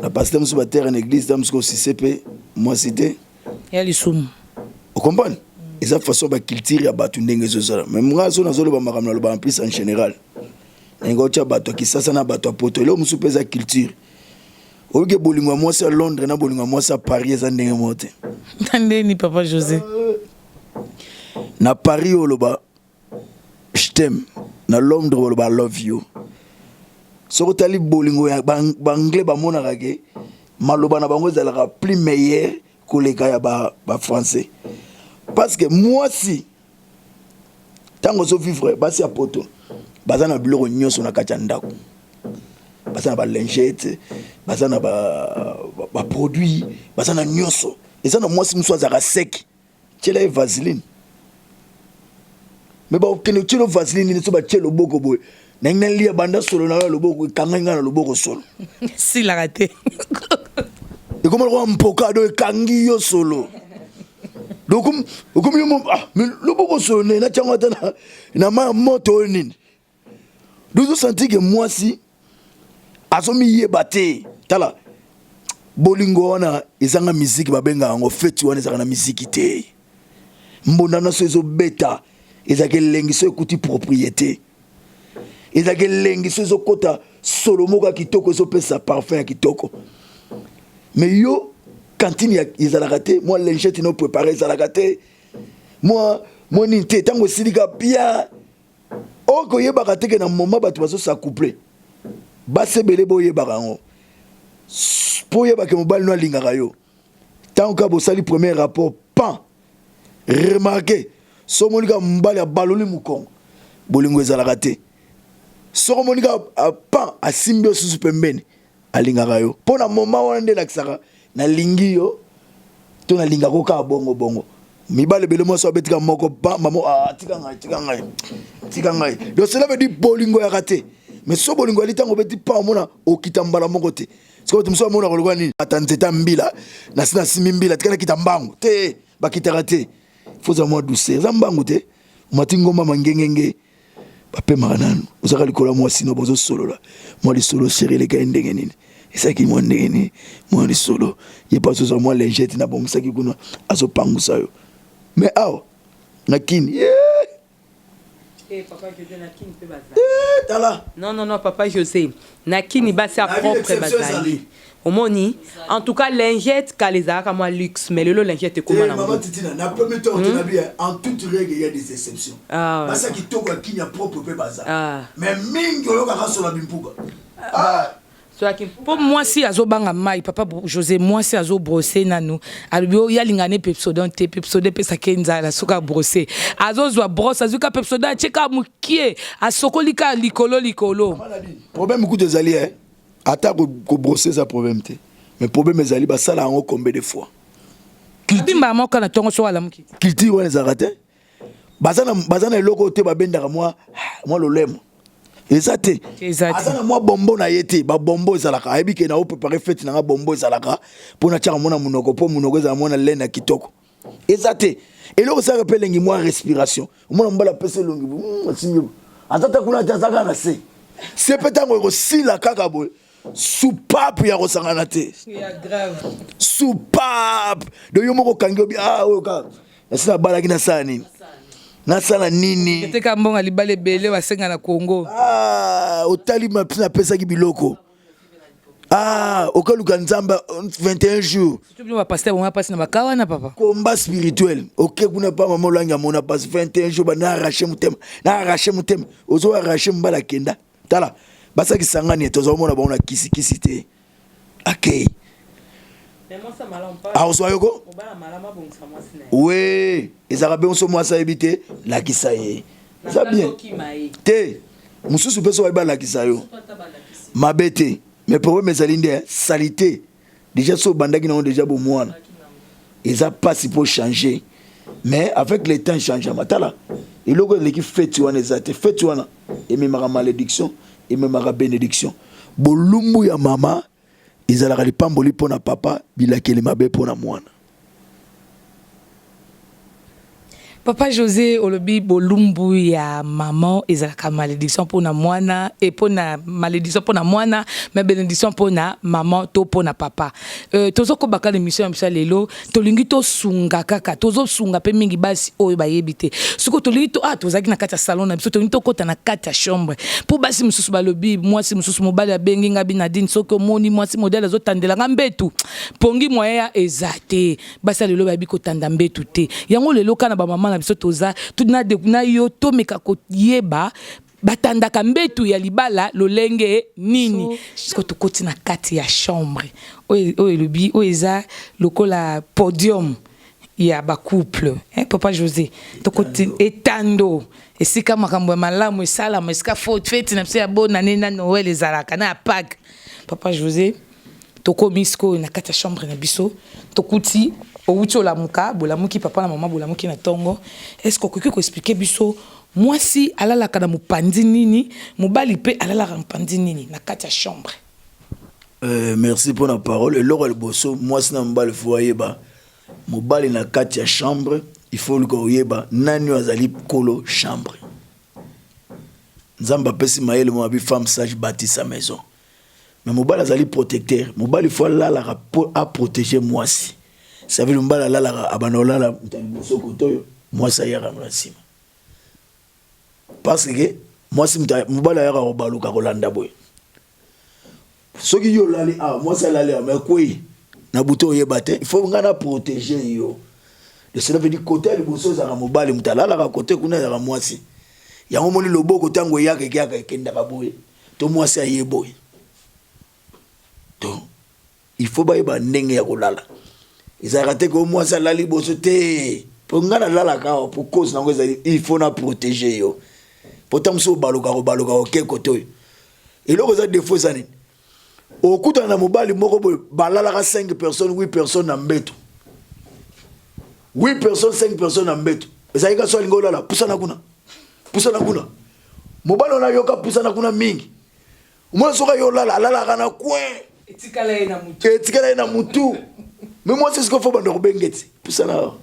Speaker 5: Na pasteur mosusu batere na église, ta mosusu osise mpe mwasi te.
Speaker 4: Ya lisumu.
Speaker 5: Ocomprendre, eza façon baculture ya bato ndenge ezozala. Mais nga so nazoloba makambo, naloba en plus en général, ndenge otya bato ya Kisasa na bato ya Poto. Eloko mosusu mpe eza culture. Oyoki bolingo ya mwasi ya Londres na bolingo ya mwasi ya Paris eza ndenge moko te.
Speaker 4: Na ndeni, papa José?
Speaker 5: Na Paris oloba "je t'aime", na Londres oloba "love you". Soki otali bolingo ya baanglais, bamonaka ke maloba na bango ezalaka plus meilleur koleka ya bafrançais ba, parce que mwasi ntango ozovivre, basi ya Poto baza na biloko nyonso na kati ya ndako, baza na balingette, baza na baproduit ba, ba baza na nyonso. Eza na mwasi mosusu azalaka sec, tiela ye vaseline. Mais bakokende kotiela vaseline nini? So batie loboko boye, nangi nalia banda solo na yo ya loboko ekangai ngai na loboko solo.
Speaker 4: Silaka te.
Speaker 5: Ekoma lokola mpoka do ekangi yo solo. Donc okomi yo ah, mais loboko solo nde natiango ata na mai ya moto oyo nini. Donc ozosentir ke mwasi azomiyeba te. Tala, bolingo wana ezanga miziki, babengaka yango feti wana ezalaka na miziki te. Mbonda nyonso ezobeta ezalaka elengi so ekuti propriété, ezalaka elengi so ezokota solo moko ya kitoko, ezopesa parfum ya kitoko. Mais yo kantine ezalaka te, mwa lingette no prépare ezalaka te, mwa nini te. Ntango esilika bien, okoyebaka te ke na moment bato bazosacouple basi ebele, boyebaka yango mpo oyebake mobali no alingaka yo. Ntango kaka bosali premier rapport, pan remarque, so omoni kaka mobali abaloli mokongo, bolingo ezalaka te. Soki omoni kaka pan asimbi yo susu pembeni, alingaka yo. Mpo na moment wana nde elakisaka nalingi yo to nalingako kaka bongo bongo. Mibale ebele, mwasi abetika moko pa mamo, ah, tika ngai, tika ngai, tika ngai. Donc cela veut dire bolingo yaka te. Mais so bolingo yali, ntango obeti pa, omona okita mbala moko te. Sikoyo bato mosusu amonaka lokola nini, ata nzete ya mbila nasi nasimbi mbila, tika nakita mbangu te. Bakitaka te, faut ozala mwa douceur, eza mbangu te. Omati ngomba mangengenge, bapemaka nanu. Ozalaka likolo ya mwasi no, bozosolola mwa lisolo: chéri, elekai ndenge nini, ezalaki mwa ndenge nini, mwa lisolo. Ye mpe azozwa mwa lingette nabongisaki kuna, azopangusa yo. Mais awa na kini, yeah!
Speaker 7: Eh, papa José, na kini mpe bazali.
Speaker 5: Eh, tala.
Speaker 7: Non, non, non, papa José, na kini basi ya propre bazali. Omoni, en tout cas lingette kala ezalaka mwa luxe, mais lelo lingette ekoma
Speaker 5: na mama Titina, na premier temps mm. na bien, en toute règle il y a des exceptions.
Speaker 7: Ah,
Speaker 5: basi ya kitoko ya kini ya propre mpe baza. Ah. Mais mingi oyokaka sola bimpuka. Ah.
Speaker 4: Mpo mwasi azobanga mai, papa José, mwasi azobrose nanu, alobi oyo alinga ne Pepsodent te. Pepsodent epesaka ye nzala. Soki abrose, azozwa brosse, azwi ka Pepsodent, atie kaka mokie, asokoli kaka likolo likolo.
Speaker 5: Problème kutu ezali, eh? Ata kobrose eza problème te, mais problème ezali basala yango combien de fois?
Speaker 4: Abimbaka moko na ntongo soki alamuki.
Speaker 5: Culture wana ezalaka te. Baza na eloko te, babendaka mwa lolemo eza te. Aza na mwa bombo na ye te. Babombo ezalaka, ayebi ke na oprépare fete nanga, bombo ezalaka mpo natiaka mwana monoko, mpo monoko ezala mwana lene ya kitoko. Eza te. Eloko esalaka mpe elengi, mwa respiration. Omona mobali apesa elongi, asimbi, aza ta kuna te, aza kaka na se se. Mpe ntango ekosila kaka boye, soupape ya kosangana te, soupape de yo moko okangi obi, ah, oyo kaka nasi nabalaki, nasala nini, nasala nini?
Speaker 4: Eteka mbongo libala ebele basenga na Congo.
Speaker 5: Ah, otali napesaki biloko. Ah, okeluka Nzambe 21 jours.
Speaker 4: Bapasteur bonga mpasi na baka wana, papa.
Speaker 5: Combat spirituel, oke kuna pa mama olangi, amona pasi 21 jours, ba na arrache motema, na arrache motema, ozo arrache mbala kenda. Tala, basalaki sangani, tozomona bango na kisikisi te. Akei, akozwa yoko we ezalaka mpe so mwasi ayebi te, lakisa ye, eza bien te. Mosusu mpe so bayebi, balakisa yo, mabe te. Mais problème ezali nde salité. Déjà so obandaki nango déjà bomwana, eza mpasi mpo changer. Mais avec le temps changeama. Tala, eloko eleki feti wana eza te. Feti wana ememaka malédiction, ememaka bénédiction. Bolumbu ya mama ezalaka lipamboli mpo na papa, bilakeli mabe mpo na mwana.
Speaker 4: Papa José, olobi bolumbu ya maman ezalaka malédiction mpona mwana e mpona malédiction mpona mwana, mais bénédiction mpona maman to mpona papa. Tozokobaka na émission ya biso ya lelo. Tolingi tosunga kaka, tozosunga mpe mingi basi oyo bayebi te. Sikoyo tolingi to, ah, tozalaki na kati ya salon na biso, tolingi tokɔta na kati ya chambre, mpo basi mosusu balobi, mwasi mosusu, mobali abengi nga bi: "Nadine, soki omoni mwasi modèle azotandela nga mbetu, pongi moyen ya eza te." Basi ya lelo bayebi kotanda mbetu te. Yango lelo kaka na bamama na biso toza na yo, tomeka koyeba batandaka mbetu ya libala lolenge nini. Sikoyo tokoti na kati ya chambre oyo elobi oyo eza lokola podium ya bacouple, eh, papa José. Tokoti etando, esika makambo ya malamu esalama, esika feti na biso ya bonane na Noël ezalaka na ya Pâques. Papa José, tokomi sikoyo na kati ya chambre na biso. Tokuti owuti olamuka, bolamuki, papa na mama bolamuki na ntongo. Est ce que okoki koexpliquer biso? Mwasi alalaka na mopanzi nini, mobali mpe alalaka mopanzi nini na kati ya chambre?
Speaker 5: Merci mpo na parole. Eloko ya liboso, mwasi na mobali faut ayeba, mobali na kati ya chambre, il faut luka oyeba nani oyo azali kolo chambre. Nzambe apesi mayele mo abi femme sage bâtit sa maison, mais mobali azali protecteur. Mobali faut alalaka mpo aprotéger mwasi. Ça veut dire mobali alalaka, abanda kolala moto ya liboso kote oyo, mwasi ayaka na nsima, parce que mwasi, mobali ayaka kobaluka kolanda boye. Soki yo olali awa, mwasi alali awa, mais kwei na butu, oyeba te. Il faut ngai na protéger yo. De cela veut dire côté ya liboso ezalaka mobali moto alalaka, côté kuna ezalaka mwasi. Yango moni loboko ntango eyaka, ekeyaka, ekendaka boye to mwasi aye boye. Donc il faut bayeba ndenge ya kolala. Ezalaka te ko mwasi alali liboso te, mpo ngai nalalaka awa po cause nango ezali il faut na protéger yo, po ntango mosusu obaluka, kobaluka oke kote oyo. Eloko eza défaut eza nini? Okutana na mobali moko boye, balalaka 5 personnes, 8 personnes na mbeto, 8 personnes, 5 personnes na mbeto. Ezalaki ka so alingi olala, pusana kuna, pusana kuna. Mobali wana ayoka pusana kuna mingi. Omona soki aye olala, alalaka na coin.
Speaker 4: Etikala ye na mutu.
Speaker 5: Etikala ye na mutu. Mais mwasi sikoyo faut banda kobenga eti pusana awa,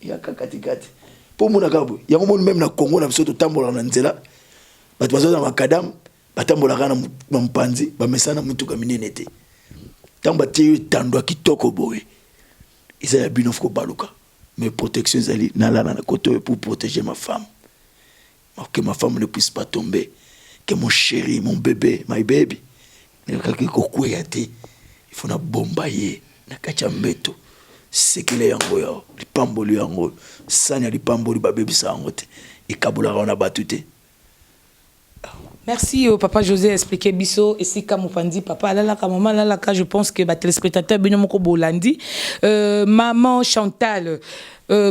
Speaker 5: yaka katikati, mpo omonaka boye. Yango moni même na Congo na biso, totambolaka na nzela, bato baza na macadam, batambolaka na mopanzi, bamesana na mituka minene te. Ntango batie yo etando ya kitoko boye, eza ya bino, faut kobaluka. Mais protection ezali nalala na côté oyo pour protéger ma femme, que ma femme ne puisse pas tomber, que mon chéri, mon bébé, my baby kaki kokweya te. Il faut nabomba ye na kati ya mbeto. Sekele yango ya lipamboli, yango sani ya lipamboli, babebisa yango te, ekabolaka na bato te.
Speaker 4: Merci papa José expliqué biso esika mopanzi papa alalaka, maman alalaka. Je pense que ba téléspectateur bino moko bolandi. Maman Chantal,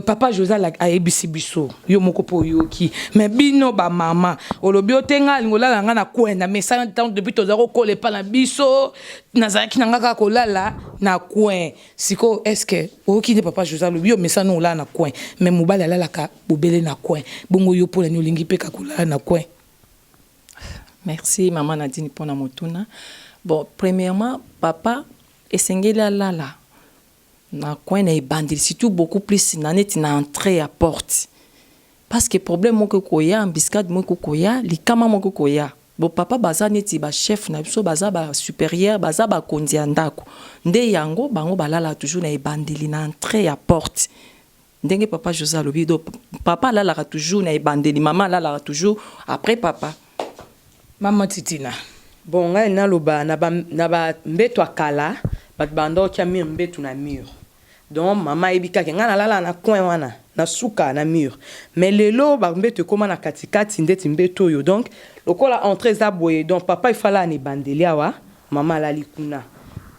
Speaker 4: papa José ayebisi biso, yo moko po oyoki. Mais bino ba mama, olobi otenga alingi olala nga na coin na mesana ntango depuis toza kokola epa na biso, nazalaki na nga kaka kolala na coin. Sikoyo est ce que oyoki nde papa José alobi yo mesana olala na coin, mais mobali alalaka bobele na coin? Bongo yo mpona nini olingi mpe kaka kolala na coin?
Speaker 6: Merci mama Nadine mpona motuna. Bon, premièrement, papa esengeli alala na coin na ebandeli, surtout beaucoup plus na neti na entrée ya porte, parce que problème moko ekoya, embuscade moko ekoya, likama moko ekoya. Bo papa baza neti bachef na biso, baza basupérieur, baza bakonzi ya ndako. Nde yango bango balala toujours na ebandeli, na entrée ya porte, ndenge papa José alobi. Donc papa alalaka toujours na ebandeli, mama alalaka toujours après papa.
Speaker 4: Mama Titina.
Speaker 7: Bon, ngai naloba na bambeto ya kala, bato banda otya mur, mbeto na mur. Donc mama ayebi kaka ngai nalala na coin wana, na suka na mur. Mais lelo bambeto ekóma na katikati, ndeti mbeto oyo. Donc lokola entrée eza boye, donc papa efala na ebandeli awa, mama alali kuna.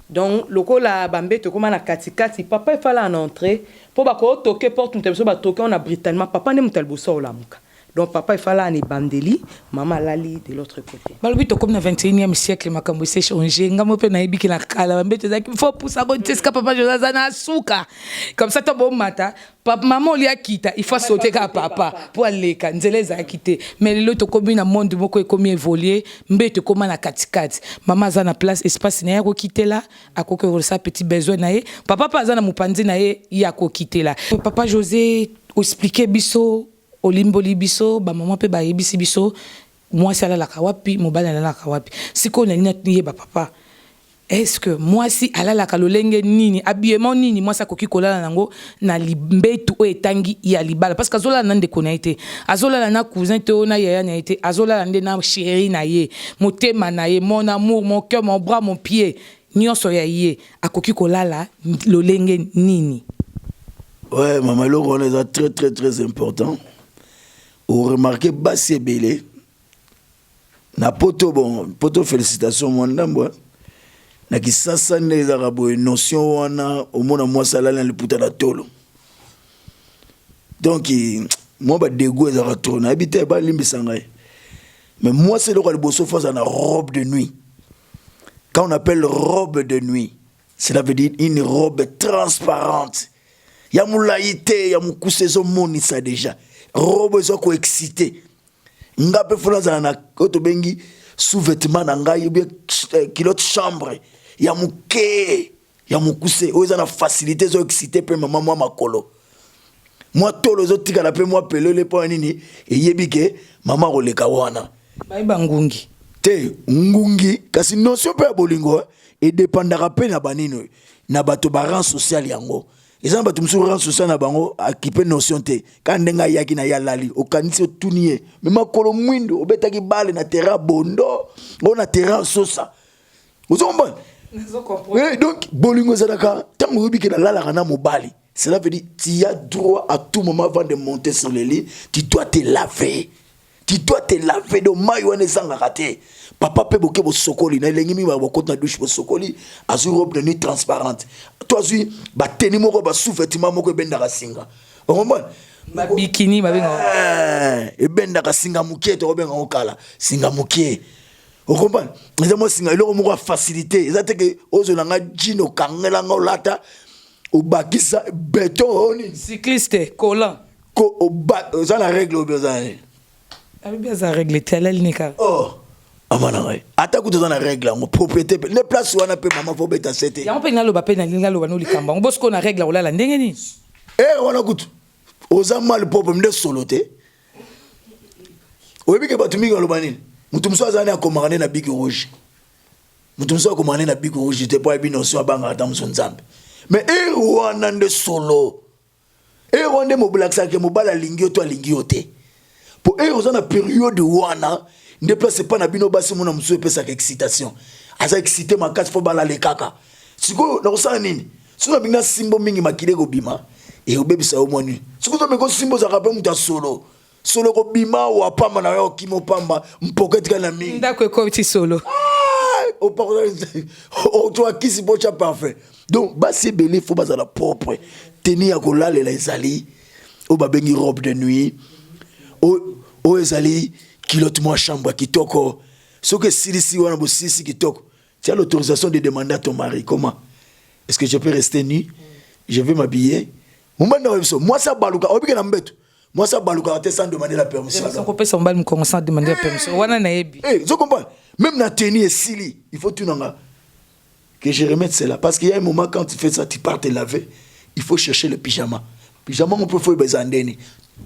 Speaker 7: Donc lokola bambeto ekóma na katikati, papa efala na entrée, mpo bakotoke porte, moto ya biso batoke wana brutalement, papa nde moto ya liboso aolamuka. Donc papa efala na ebandeli, mama alali de l'autre côté.
Speaker 4: Balobi tokomi na 21e siècle, makambo ese change. Nga mo mpe nayebiki na kala bambeto ezalaki faut pusa ko ti esika papa José aza na suka comme ça. To bomata mama olia kita, il faut sauter kaka papa mpo aleka, nzela ezalaki te. Mais lelo tokomi na monde moko ekomi évolué, mbeto ekóma na katikati. Mama aza na place, espace na ye akokitela, akoki kosala petit besoin na ye. Papa mpe aza na mopanzi na ye, ye akokitela. Papa José oexpliquer biso, olimboli biso, bamama mpe bayebisi biso mwasi alalaka wapi, mobali alalaka wapi. Sikoyo nalingi nayeba, papa, est-ce que mwasi alalaka lolenge nini, habillement nini mwasi akoki kolala nango na mbetu oyo etangi ya libala? Parce que azolala na ndeko na ye te, azolala na cousin te, oyo na yaya na ye te, azolala nde na chéri na ye, motema na ye, mon amour, mon cœur, mon bras, mon pied, nyonso ya ye. Akoki kolala lolenge nini?
Speaker 5: Ouais mama, eloko wana eza très très très important. Oremarquer basi ebele na poto, bon, poto, félicitation mwa ndambo. Na Kisasa nde ezalaka boye, notion wana, omona mwasi alali na liputa na tolo. Donc mwa badégoût ezalaka trop, nayebi te, balimbisa ngai. Mais mwasi, eloko ya liboso, faut azala na robe de nuit. Quand on appelle robe de nuit, cela veut dire une robe transparente, ya molai te, ya mokuse, ezomonisa déjà robe eza koexciter. Nga mpe fo nazala na oyo tobengi sous-vêtement na ngai ou bien eh, culotte chambre ya moke ya mokuse oyo eza na facilité, ezo excite mpe mama mwa makolo, mwa tolo ezotikala mpe mwa pelele. Mpo ya nini? Eyebi ke mama akoleka wana.
Speaker 4: Bayeba ngungi.
Speaker 5: Te, ngungi kasi notion mpe ya bolingo edépendaka mpe na banini oyo na bato ba rang social. Yango eza na bato mosusu, rang social na bango akipe notion te. Kaka ndenge ayaki na ye, alali, okanisi otuni ye me makolo mwindo, obetaki bale na terrain bondo oyo na terrain sosa, ozokomprendre? Eh, donc bolingo ezalaka ntango oyebi ke nalalaka na mobali. Cela veut dire tu as droit à tout moment, avant de monter sur le lit, tu dois te laver, tu dois te laver. Donc mai wana ezangaka te. Papa mpe boke bosokoli na elengi mingi, bokoti na douche, bosokoli, azwi robe de nuit transparente to azwi bateni moko, basous-vêtement moko ebendaka singa, okomprendre?
Speaker 4: Babikini babengaka.
Speaker 5: Eh, ebendaka singa moke, tokobenga kala singa moke, okomprendre? Eza mwa singa, eloko moko ya facilité. Eza te ke ozwela nga jean, okangelanga, olata, obakisa beton oni.
Speaker 4: Cycliste collant.
Speaker 5: Ko oza na règle obi oza na nini?
Speaker 4: Abibi aza règle te, alali ne kaka.
Speaker 5: Oh, ama na ngai, ata kutu oza na règle yango, propriété mpe nde place wana mpe mama fo obeta se te.
Speaker 4: Yango mpe naloba mpe nalingi naloba no likambo yango. Bosiko na règle, kolala ndenge nini?
Speaker 5: Ere wana kutu oza mal propre nde solo te. Oyebi ke bato mingi baloba nini? Moto mosusu aza nde akomaka nde na bic rouge, moto mosusu akomaka nde na bic rouge te, mpo ayebi notion, abangaka ata mosu Nzambe. Mais ere wana nde solo, ere wana nde mobolakisaka ke mobali alingi yo to alingi yo te. Po ere oza na période wana nde place epa na bino basi, mona mosusu epesaka excitation, aza excité makasi mpo balale kaka. Sikoyo nakosala nini soki nalingi nasimbo mingi? Makili ekobima, ekobebisa yo mwa nini. Soki ozomeka osimba, ozalaka mpe moto ya solo solo, ekobima awa pamba na yo, okima opamba mpoka etikali na mingi.
Speaker 4: Ndako ekoti solo.
Speaker 5: Otwa kisi mpo otya parfum. Donc basi ebele fo bazala propre. Tenue ya kolalela ezali oyo babengi robe de nuit, oyo ezali culotte mwa chambre ya kitoko. Soki esilisi wana, bosilisi kitoko, tu as l'autorisation de demander à ton mari: comment est-ce que je peux rester nu? Je vais m'habiller. Mobali na biso, mwasi abaluka, obike na mbeto, mwasi abalukaka te sans demander la permission.
Speaker 4: Kopesa mobali mokongo sans demander la permission wana, nayebi.
Speaker 5: Eh, zo comprendre, même na tenue esili, il faut tunanga que je remette cela, parce qu'il y a un moment, quand tu fais ça, tu pars te laver, il faut chercher le pyjama. Pyjama on peut faire eza ndeni.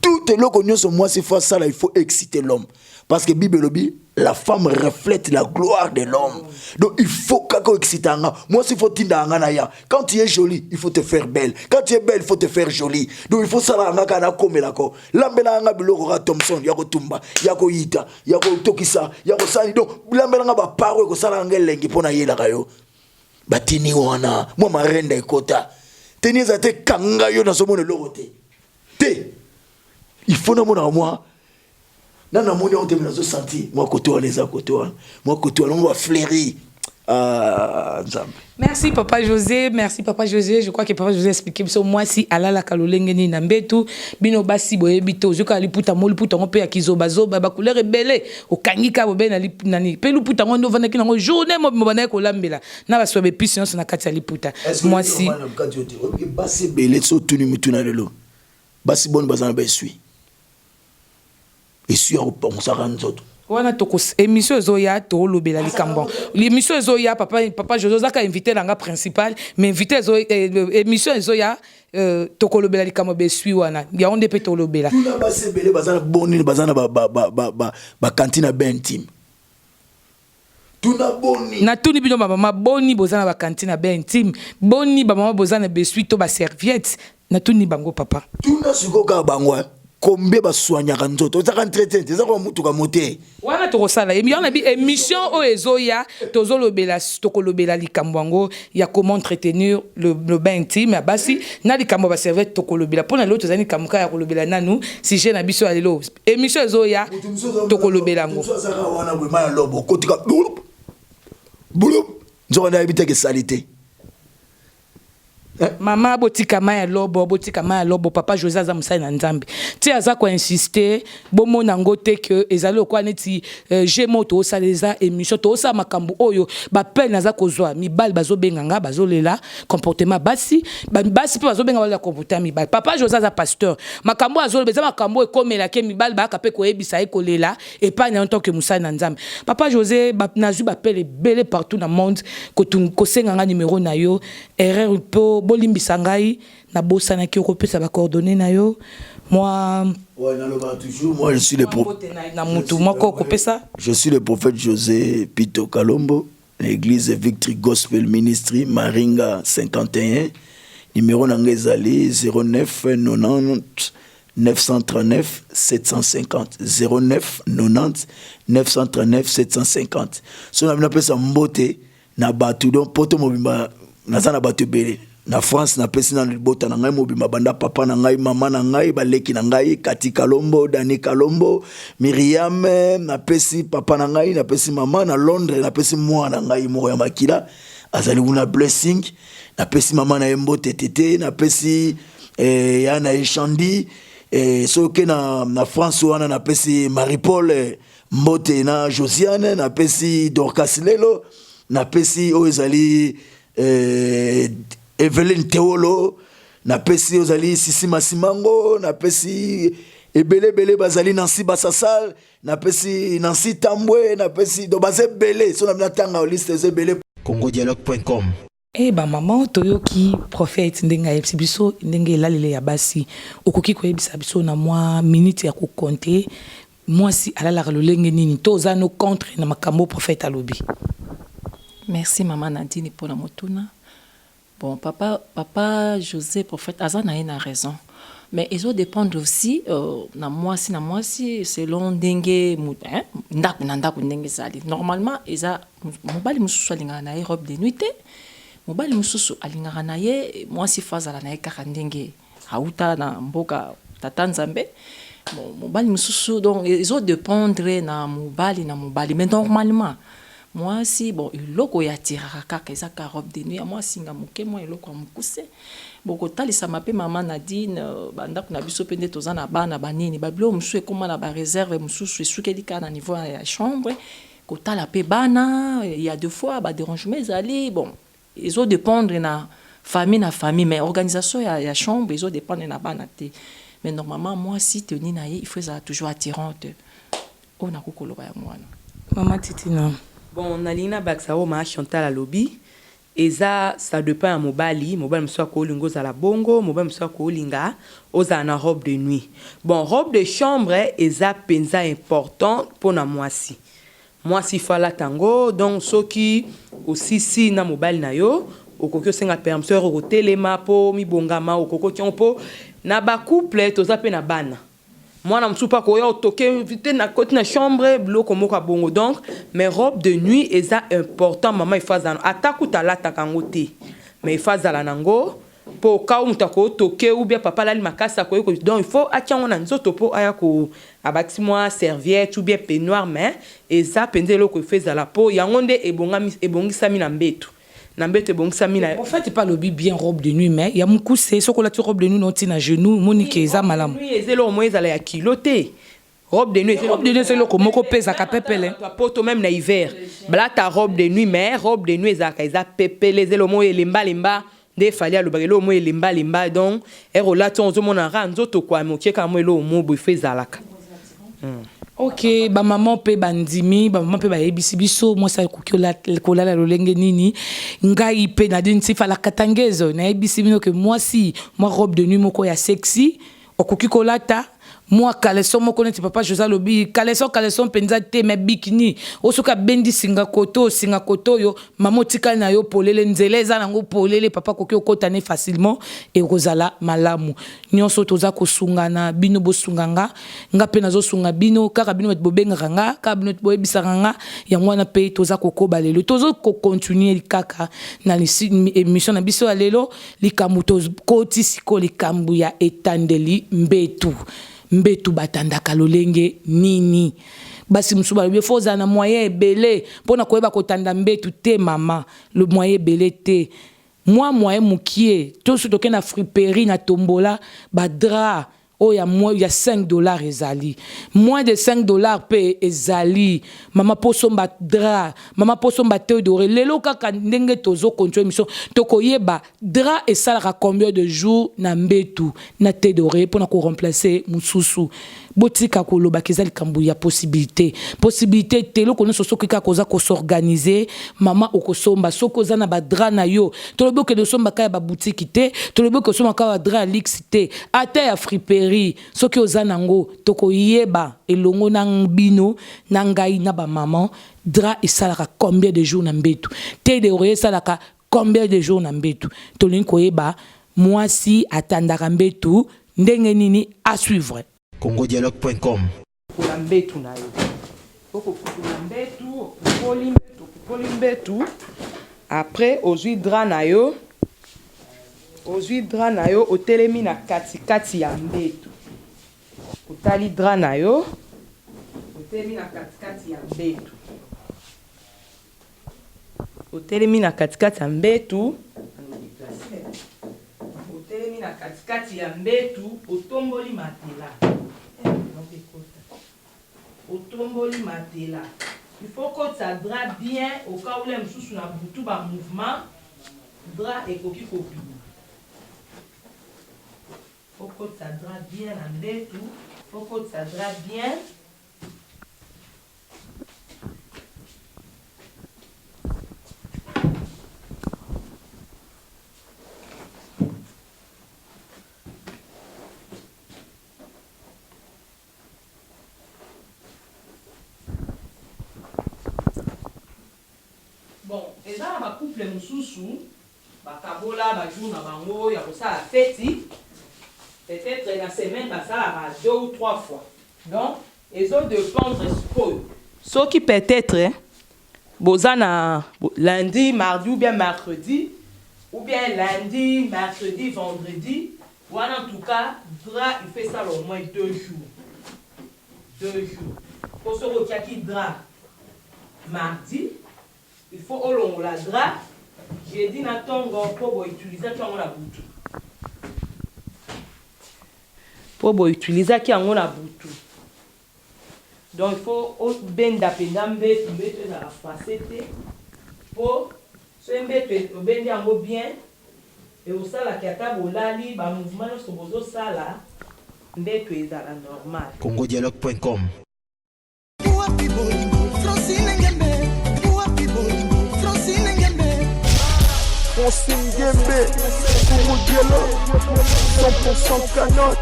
Speaker 5: Tout eloko nyonso mwasi faut asala, il faut exciter l'homme, parce que Bible elobi: la femme reflète la gloire de l'homme. Donc il faut kaka exciter nga. Mwasi faut tinda nga na ya. Quand tu es jolie, il faut te faire belle. Quand tu es belle, il faut te faire jolie. Donc il faut sala nga kaka nakomelako, lambela nga biloko ka Thomson ya kotumba, ya koyita, ya kotokisa, ya kosali. Donc lambela nga baparo ekosala nga elengi mpo nayelaka yo batini wana mwa marenda ekota. Teni eza te kanga yo, nazomona eloko te te. Il faut namonaka mwa na namoni yango te, me nazosentir mwa kote wana, eza kote wana, mwa kote wana, mwa bafleuri. Ah, Nzambe.
Speaker 4: Merci papa José, merci papa José. Je crois que papa José expliqué biso mwasi alalaka lolenge nini na mbetu. Bino basi boyebi te, ozwi kaka liputa mo, liputa yango mpe ya kizobazoba, bacouleur ebele, okangi kaka bobe na nani mpe liputa yango nde ovandaki nango journée mobimba, bandaki kolambela na baso ba épice nyonso na kati ya liputa. Mwasi
Speaker 5: basi ebele so otuni mituna lelo, basi boni baza na baessuie, essuie ya kopangusaka nzoto?
Speaker 4: Wana toko émission ezoya, tolobela likambo. Émission ezoya, papa José ozaka invité nanga principal, mais invité ezo émission ezoya, tokolobela likambo besui wana, yango nde mpe tolobela.
Speaker 5: Tuna basi ebele baza na boni baza na bacantine ya bain intime. Tuna boni.
Speaker 4: Natuni bino bamama, boni boza na bacantine ya bain intime? Boni bamama boza na besui to baserviette? Natuni bango, papa.
Speaker 5: Tuna sikoyo kaka bango, combien basoignaka nzoto? Ezaka entretien te, eza kaka motuka mo te.
Speaker 4: Wana tokosala yango na bi émission oyo ezoya, tozolobela, tokolobela likambo yango ya comment entretenir le bain intime ya basi na likambo ya baserviette. Tokolobela mpona lelo, tozali likambo kaka ya kolobela nanu sujet na biso ya lelo. Émission ezoya, tokolobela yango.
Speaker 5: Azaka wana boye, ma ya lobo okotika bulup bulup, nzoka nde ayebi teke esali te.
Speaker 4: Mama, botika mai ya lobo, botika mai ya lobo. Papa José aza mosali na Nzambe ti aza koinsiste. Bomona yango te ke ezali lokola neti jeu moko toosala. Eza émission, toosala makambo oyo bapene aza kozwa. Mibali bazobenga nga, bazolela comportement basi, basi mpe bazobenga, balela comportement mibali. Papa José aza pasteur. Makambo oyo azoloba eza makambo oyo ekomelaki mibali, bayaka mpe koyebisa ye, kolela epai na yo ntanke mosali na Nzambe. Papa José, nazwi bapele ebele partout na monde kosenga nga numéro na yo. Erreur mpo bolimbisa ngai, nabosanaki okopesa bacoordonnées na yo mwa.
Speaker 5: Ouais, naloba toujours, moi je suis le pro...
Speaker 4: Na mutu moko okopesa.
Speaker 5: Je suis le prophète José Pito Kalombo, l'église Victory Gospel Ministry, Maringa 51. Numéro na ngai ezali 09 90 939 750, 09 90 939 750. So na bino apesa mbote na bato, donc poto mobimba naza na bato ebele. Na France, napesi na libota na ngai mobimba, banda papa na ngai, mama na ngai, baleki na ngai, Kati Kalombo, Dani Kalombo, Miriam. Napesi papa na ngai, napesi mama na Londres, napesi mwana na ngai moko ya makila azali kuna, Blessing. Napesi mama na ye mbote tete, napesi ya na ye Chandi. Soki na France wana, napesi Marie Paul mbote na Josiane, napesi Dorcas lelo, napesi oyo ezali Eveline Teolo, napesi oyo ezali Sisi Masimango, napesi ebele ebele bazali Nancy Basasal, napesi Nancy Tambwe, napesi, donc baza ebele. So na bino natanga liste, eza ebele.
Speaker 1: congodialogue.com.
Speaker 4: E bamama, toyoki prophète ndenge ayebisi biso ndenge elalele ya basi. Okoki koyebisa biso na mwa minute ya kokonte, mwasi alalaka lolenge nini, to oza no contre na makambo prophète alobi?
Speaker 6: Merci, mama Nadine, mpona motuna. Bon, papa José prophète aza na ye na raison, mais ezodépendre aussi na mwasi selon ndenge hein, ndako na ndako ndenge ezali. Normalement eza mobali mosusu alingaka na ye robe de nuit te, mobali mosusu alingaka na ye mwasi fo azala na ye kaka ndenge auta na mboka tata Nzambe. Bon, mobali mosusu, donc ezodépendre na mobali na mobali. Mais normalement mwasi, bon, eloko oyo atiraka kaka eza ka robe de nuit ya mwa singa moke, mwa eloko ya mokuse. Bokotalisama mpe, mama Nadine, bandako na biso mpe nde toza na bana banini, babiloko mosusu ekóma na baréserve, mosusu esukeli kaka na niveau ya chambre. Kotala mpe bana, ya deux fois badérangement ezali. Bon, ezodépendre na famille na famille, mais organisation ya chambre ezodépendre na bana te. Mais normalement mwasi, tenue na ye il faut ezala toujours attirante. Oyo nakoki koloba yango wana.
Speaker 4: Mama Titina.
Speaker 7: Bon, nalingi nabakisa oyo maa Chantal alobi. Eza, ça dépend ya mobali. Mobali mosusu akolinga ozala bongo, mobali mosusu akolinga ozala na robe de nuit. Bon, robe de chambre eza mpenza important mpona mwasi. Mwasi fo alata yango. Donc soki osisi na mobali na yo, okoki osenga permission ere okotelema mpo mibongama, okoki otia yango, mpo na bacouple toza mpe na bana, mwana mosusu mpe akoya otoke te na koti na chambre, biloko moko ya bongo. Donc, mais robe de nuit eza important. Mama ifo azala, ata kuta alataka yango te, mais ifo azala nango, mpo ka moto akotoke ou bien papa alali makasi, akoki. Donc il faut atia yango na nzoto mpo aya ko abakisi mwa serviette ou bien peignoir. Mais eza mpenza eloko ifo ezala, mpo yango nde ebongisami na mbeto, na mbeto ebongisami na.
Speaker 4: En fait, pas lobi bien robe de nuit, mais ya mokuse. Soki olati robe de nuit noti na genou, monike eza malamu.
Speaker 7: Eza eloko moko ezala ya kilo te, robe de nuit.
Speaker 4: Robe de nuit eza eloko moko mpe ezalaka pepele.
Speaker 7: Poto, même na hiver balata robe de nuit, mais robe de nuit ezalaka, eza pepele, eza eloko moko elembalemba nde efali alobaka, eloko moko elembalemba. Donc ere olati, ozomona kaka nzoto kwa mokie, kaka mo eloko mo boye fo ezalaka.
Speaker 4: Ok, bamama mpe bandimi, bamama mpe bayebisi biso mwasi akoki kolala lolenge nini. Ngai mpe Nadine Ntifala Katangezo nayebisi bino ke mwasi, mwa robe de nuit moko ya sexy okoki kolata, mwa caleçon moko neti papa José alobi, caleçon, caleçon mpenza te, mais bikini oyo soki abendi singa koto, singa koto oyo, mama otikali na yo polele, nzela eza nango polele, papa akoki okota ne facilement, ekozala malamu. Nyonso toza kosungana, bino bosunga nga, nga mpe nazosunga bino. Kaka bino bato bobengaka nga, kaka bino boyebisaka nga yango wana mpe toza kokoba lelo, tozo kocontinue kaka na émission na biso ya lelo. Likambo tokoti sikoyo, likambo ya etandeli mbetu. Mbetu batandaka lolenge nini? Basi mosusu balobi fo ozala na moyen ebele mpona koyeba kotanda mbetu te. Mama, le moyen ebele te. Mwa moyen mukie to soki toke na friperie na tombola ba drap oyo ya moins ya 5 dollars ezali moins de 5 dollars pe ezali mama po osomba drap mama po osomba teuil doré lelo kaka ndenge tozo continuer emission tokoyeba drap esalaka combien de jours na mbetu na thé doré pona ko remplacer mususu Botika koloba ke eza likambo ya possibilite. Possibilite te, eloko nionso soki kaka oza ko s'organiser, mama okosomba. Soki oza na ba draps na yo, tolobi okende kosomba kaka ya ba boutiques te, tolobi okende kosomba kaka ba draps ya luxe te, ata ya friperie, soki oza na yango, tokoyeba elongo na bino, na ngai, na ba mamans, drap esalaka combien de jours na mbetu? Thé d'oreiller esalaka combien de jours na mbetu? Tolingi koyeba Muasi atandaka mbetu ndenge nini a suivre.
Speaker 1: Congodialogue.com.
Speaker 7: Kola mbetu na yo. Oko pupola mbetu, opupoli mbetu, opupoli mbetu. Après ozui drap na yo, ozui drap na yo otelemi na kati kati ya mbetu. Otali drap na yo, otelemi na kati kati ya mbetu. Otelemi na kati kati ya mbetu, otelemi na kati kati ya mbetu, otomboli matela, otomboli matela, il faut okotisa drap bien au cas où mosusu na butu ba mouvement drap ekoki kobima. Okotisa drap bien na mbetu, okotisa drap bien. Bon eza na ba couple mususu bakabola ba jour na bango ya kosala feti peut etre na semaine basalaka deux ou trois fois donc ezo dependre sikoyo soki peut etre boza na lundi mardi ou bien mercredi ou bien lundi mercredi vendredi wana en tout cas drap il faut esala au moins deux jours deux jours po soki otiaki drap mardi il faut olongola drap jeudi na tongo po bo utilisaki yango na butu po bo utilisaki yango na butu donc il faut obenda mpenza mbetu mbetu ezala froisse te po soki mbetu obendi yango bien ekosalaki ata bolali ba mouvement nyonso bozosala mbetu ezala normal.
Speaker 1: Congodialogue.com.
Speaker 2: Wapi bolingo Francine Ngembe Wapi bolingo Francine Ngembe
Speaker 8: Francine Ngembe Congo Dialogue 100% canotte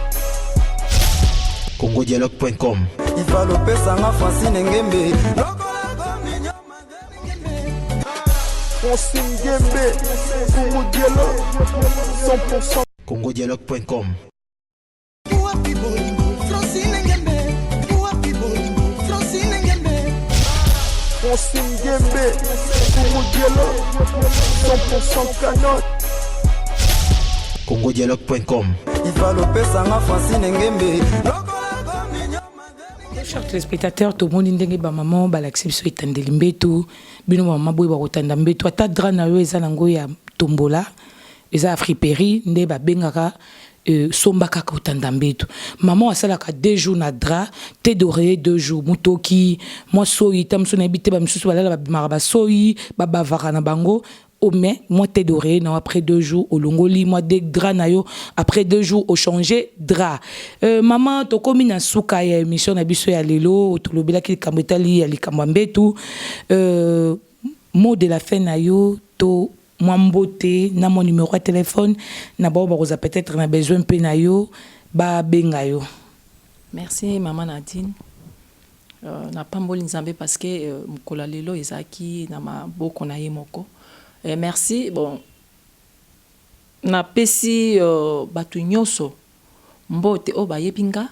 Speaker 1: Congodialogue.com.
Speaker 3: Ifalo pesanga Francine Ngembe
Speaker 8: Francine Ngembe Congo Dialogue 100%
Speaker 1: Congodialogue.com.
Speaker 2: Wapi bolingo Francine Ngembe Wapi bolingo Francine Ngembe
Speaker 8: Francine Ngembe Congo Dialogue 100% canotte
Speaker 1: Congodialogue.com.
Speaker 3: Ifalo pesanga Francine Ngembe
Speaker 4: Chers téléspectateurs, tomoni ndenge ba maman balakisi biso etandeli mbetu bino ba maman boyeba kotanda mbetu ata drap na yo eza nango ya tombola eza ya friperie nde babengaka euh, somba kaka otanda mbetu maman asalaka deux jours na drap te d'oreiller deux jours mutoki mwa soyi ta mosusu nayebi te bamisusu balala babimaka basoyi babavaka na bango Oh mais moi tete d'oreiller na après deux jours olongoli moi de drap na yo après deux jours o changer drap euh, maman tokomi na suka ya émission na biso ya lelo tolobelaki likambo etali ya likambo ya mbetu euh, mot de la fin na yo to mwa mbote na mwa numero ya telefone na bao bakozwa peut-être na besoin mpe na yo babenga yo.
Speaker 6: Merci maman Nadine. Euh, napamboli Nzambe parce que euh, mokolo ya lelo ezalaki na maboko na ye moko. Eh, merci bon napesi euh, bato nyonso mbote oyo bayebi nga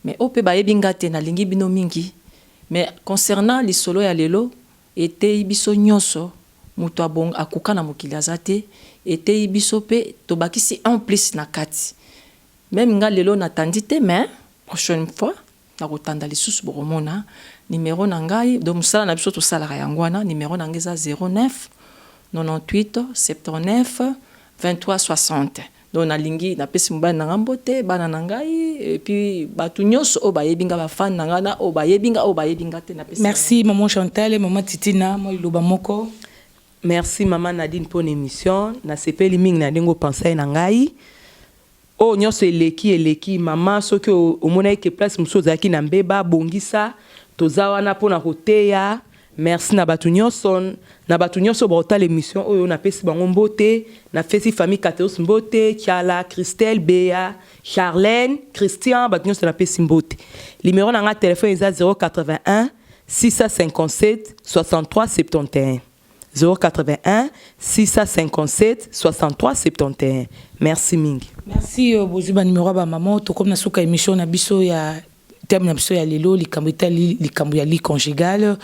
Speaker 6: mais oyo mpe bayebi nga te nalingi bino mingi mais concernant lisolo ya lelo eteyi biso nyonso moto akoka na mokili aza te eteyi biso mpe tobakisi en plus na kati meme nga lelo natandi te mais prochaine fois nakotanda lisusu bokomona numero na ngai donc mosala na biso tosalaka yango wana numero na ngai eza 09 98 79 23 60. Donc nalingi napesi mobali na nga mbote, bana na ngai, et puis bato nyonso oyo bayebi nga, bafan na nga, na oyo bayebi nga, oyo bayebi nga te, napesi.
Speaker 4: Merci maman Chantal. Maman Titina, mwa liloba moko.
Speaker 7: Merci mama Nadine mpona émission. Nasepeli mingi na ndenge opensai na ngai. Oyo nyonso eleki eleki, mama. Soki omonaki ke place mosusu ozalaki na mbeba, bongisa. Toza wana mpona koteya. Merci na bato nyonso, na bato nyonso baotala émission oyo. Napesi bango mbote. Napesi famille Cateus mbote, Kiala, Christelle, Bea, Charlène, Christian, bato nyonso napesi mbote. Numéro na nga telefone eza 081 657 63 71, 081 657 63 71. Merci mingi.
Speaker 4: Merci. Bozwi banimero ya bamama. Tokomi na suka émission na biso ya thème na biso ya lelo, likambo etali likambo ya lit conjugal.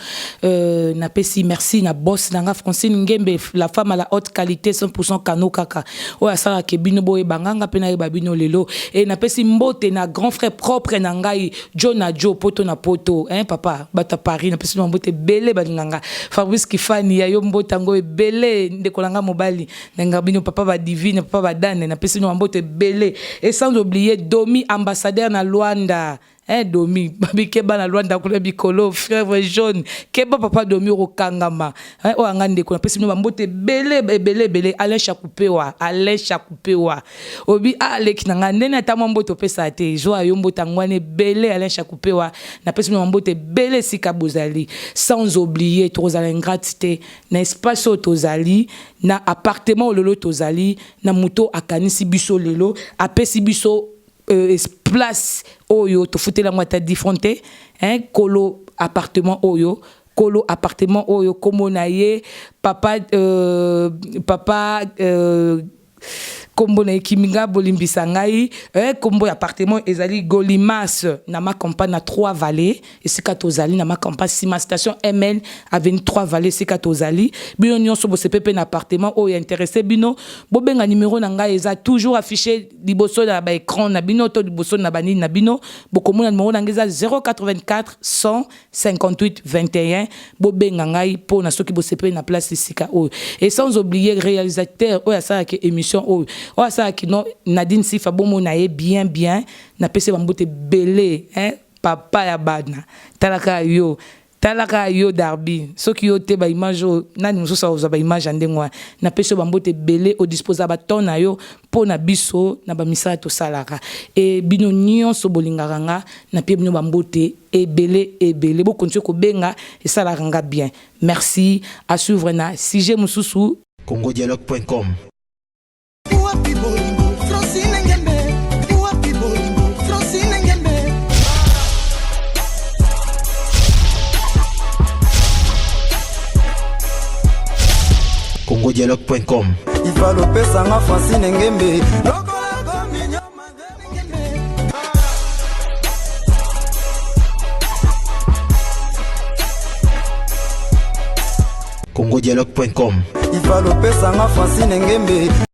Speaker 4: Napesi merci na boss na nga Francine Ngembe, la femme à la haute qualité, 100% kano kaka oyo asalaka bino boyeba nganga mpe nayeba bino lelo. E napesi mbote na grand frère propre na ngai Jo na Jo, poto na poto, hein, papa bato ya Paris. Napesi bino mbote ebele. Balinga nga Fabrice Kifani ya yo, mbote yango ebele. Ndeko na nga mobali nanga bino, papa Badivine, papa Badane, napesi bino bambote ebele. Et sans oublier Domi, ambassadeur na Luanda, hein, Domi babi keba na Luanda kuna bikolo frère jaune, keba papa Domi, okokangama, hein, oyo anga ndeko. Napesi bino bambote ebele ebele ebele. Alain Chakupewa, Alain Chakupewa obi aleki na ngai ndenge ata mwa mbote opesaka te, zwa yo mbote yango wana ebele. Alain Chakupewa, napesi bino bambote ebele esika bozali. Sans oublier, tokozala ingrate te na espace oyo tozali, na appartement oyo lelo tozali, na moto akanisi biso lelo, apesi biso place oyo tofuteli yango ata 10 francs te, hein, kolo appartement oyo, kolo appartement oyo kombo na ye papa kombo na ekimi nga, bolimbisa ngai. Kombo ya appartement ezali Golimas na Makampa na Trois Vallées. Esika tozali na Makampa, nsima station ML, avenue Trois Vallées, esika tozali. Bino nyonso bosepe mpe na appartement oyo intéressé bino, bobenga numéro na ngai, eza toujours affiché liboso na baécran na bino to liboso na banini na bino. Bokomona numéro na ngai eza 084 158 21. Bobenga ngai mpona soki bosepeli na place esika oyo. Et sans oublier réalisateur oyo asalaki émission oyo, oyo asalaki no Nadine Sifa, bomona ye bien bien. Napesi bambote ebele, hein? Papa ya bana, talaka yo, talaka yo Darby. Soki yo te, baimage oyo nani mosusu akozwa baimage ya ndenge wana? Napesi yo bambote ebele. Odisposa baton na yo mpo na biso na bamisala tosalaka. E bino nyonso bolingaka nga, napie bino bambote ebele ebele. Bokontinue kobenga, esalaka nga bien. Merci, à suivre na sujet mosusu.
Speaker 1: congodialogue.com.
Speaker 2: Wapi bolingo Francine Ngembe? Wapi bolingo Francine Ngembe?
Speaker 1: congodialogue.com.
Speaker 3: Ifalo opesanga Francine Ngembe.
Speaker 2: Ngembe.
Speaker 1: congodialogue.com.
Speaker 3: Ifalo opesanga Francine Ngembe.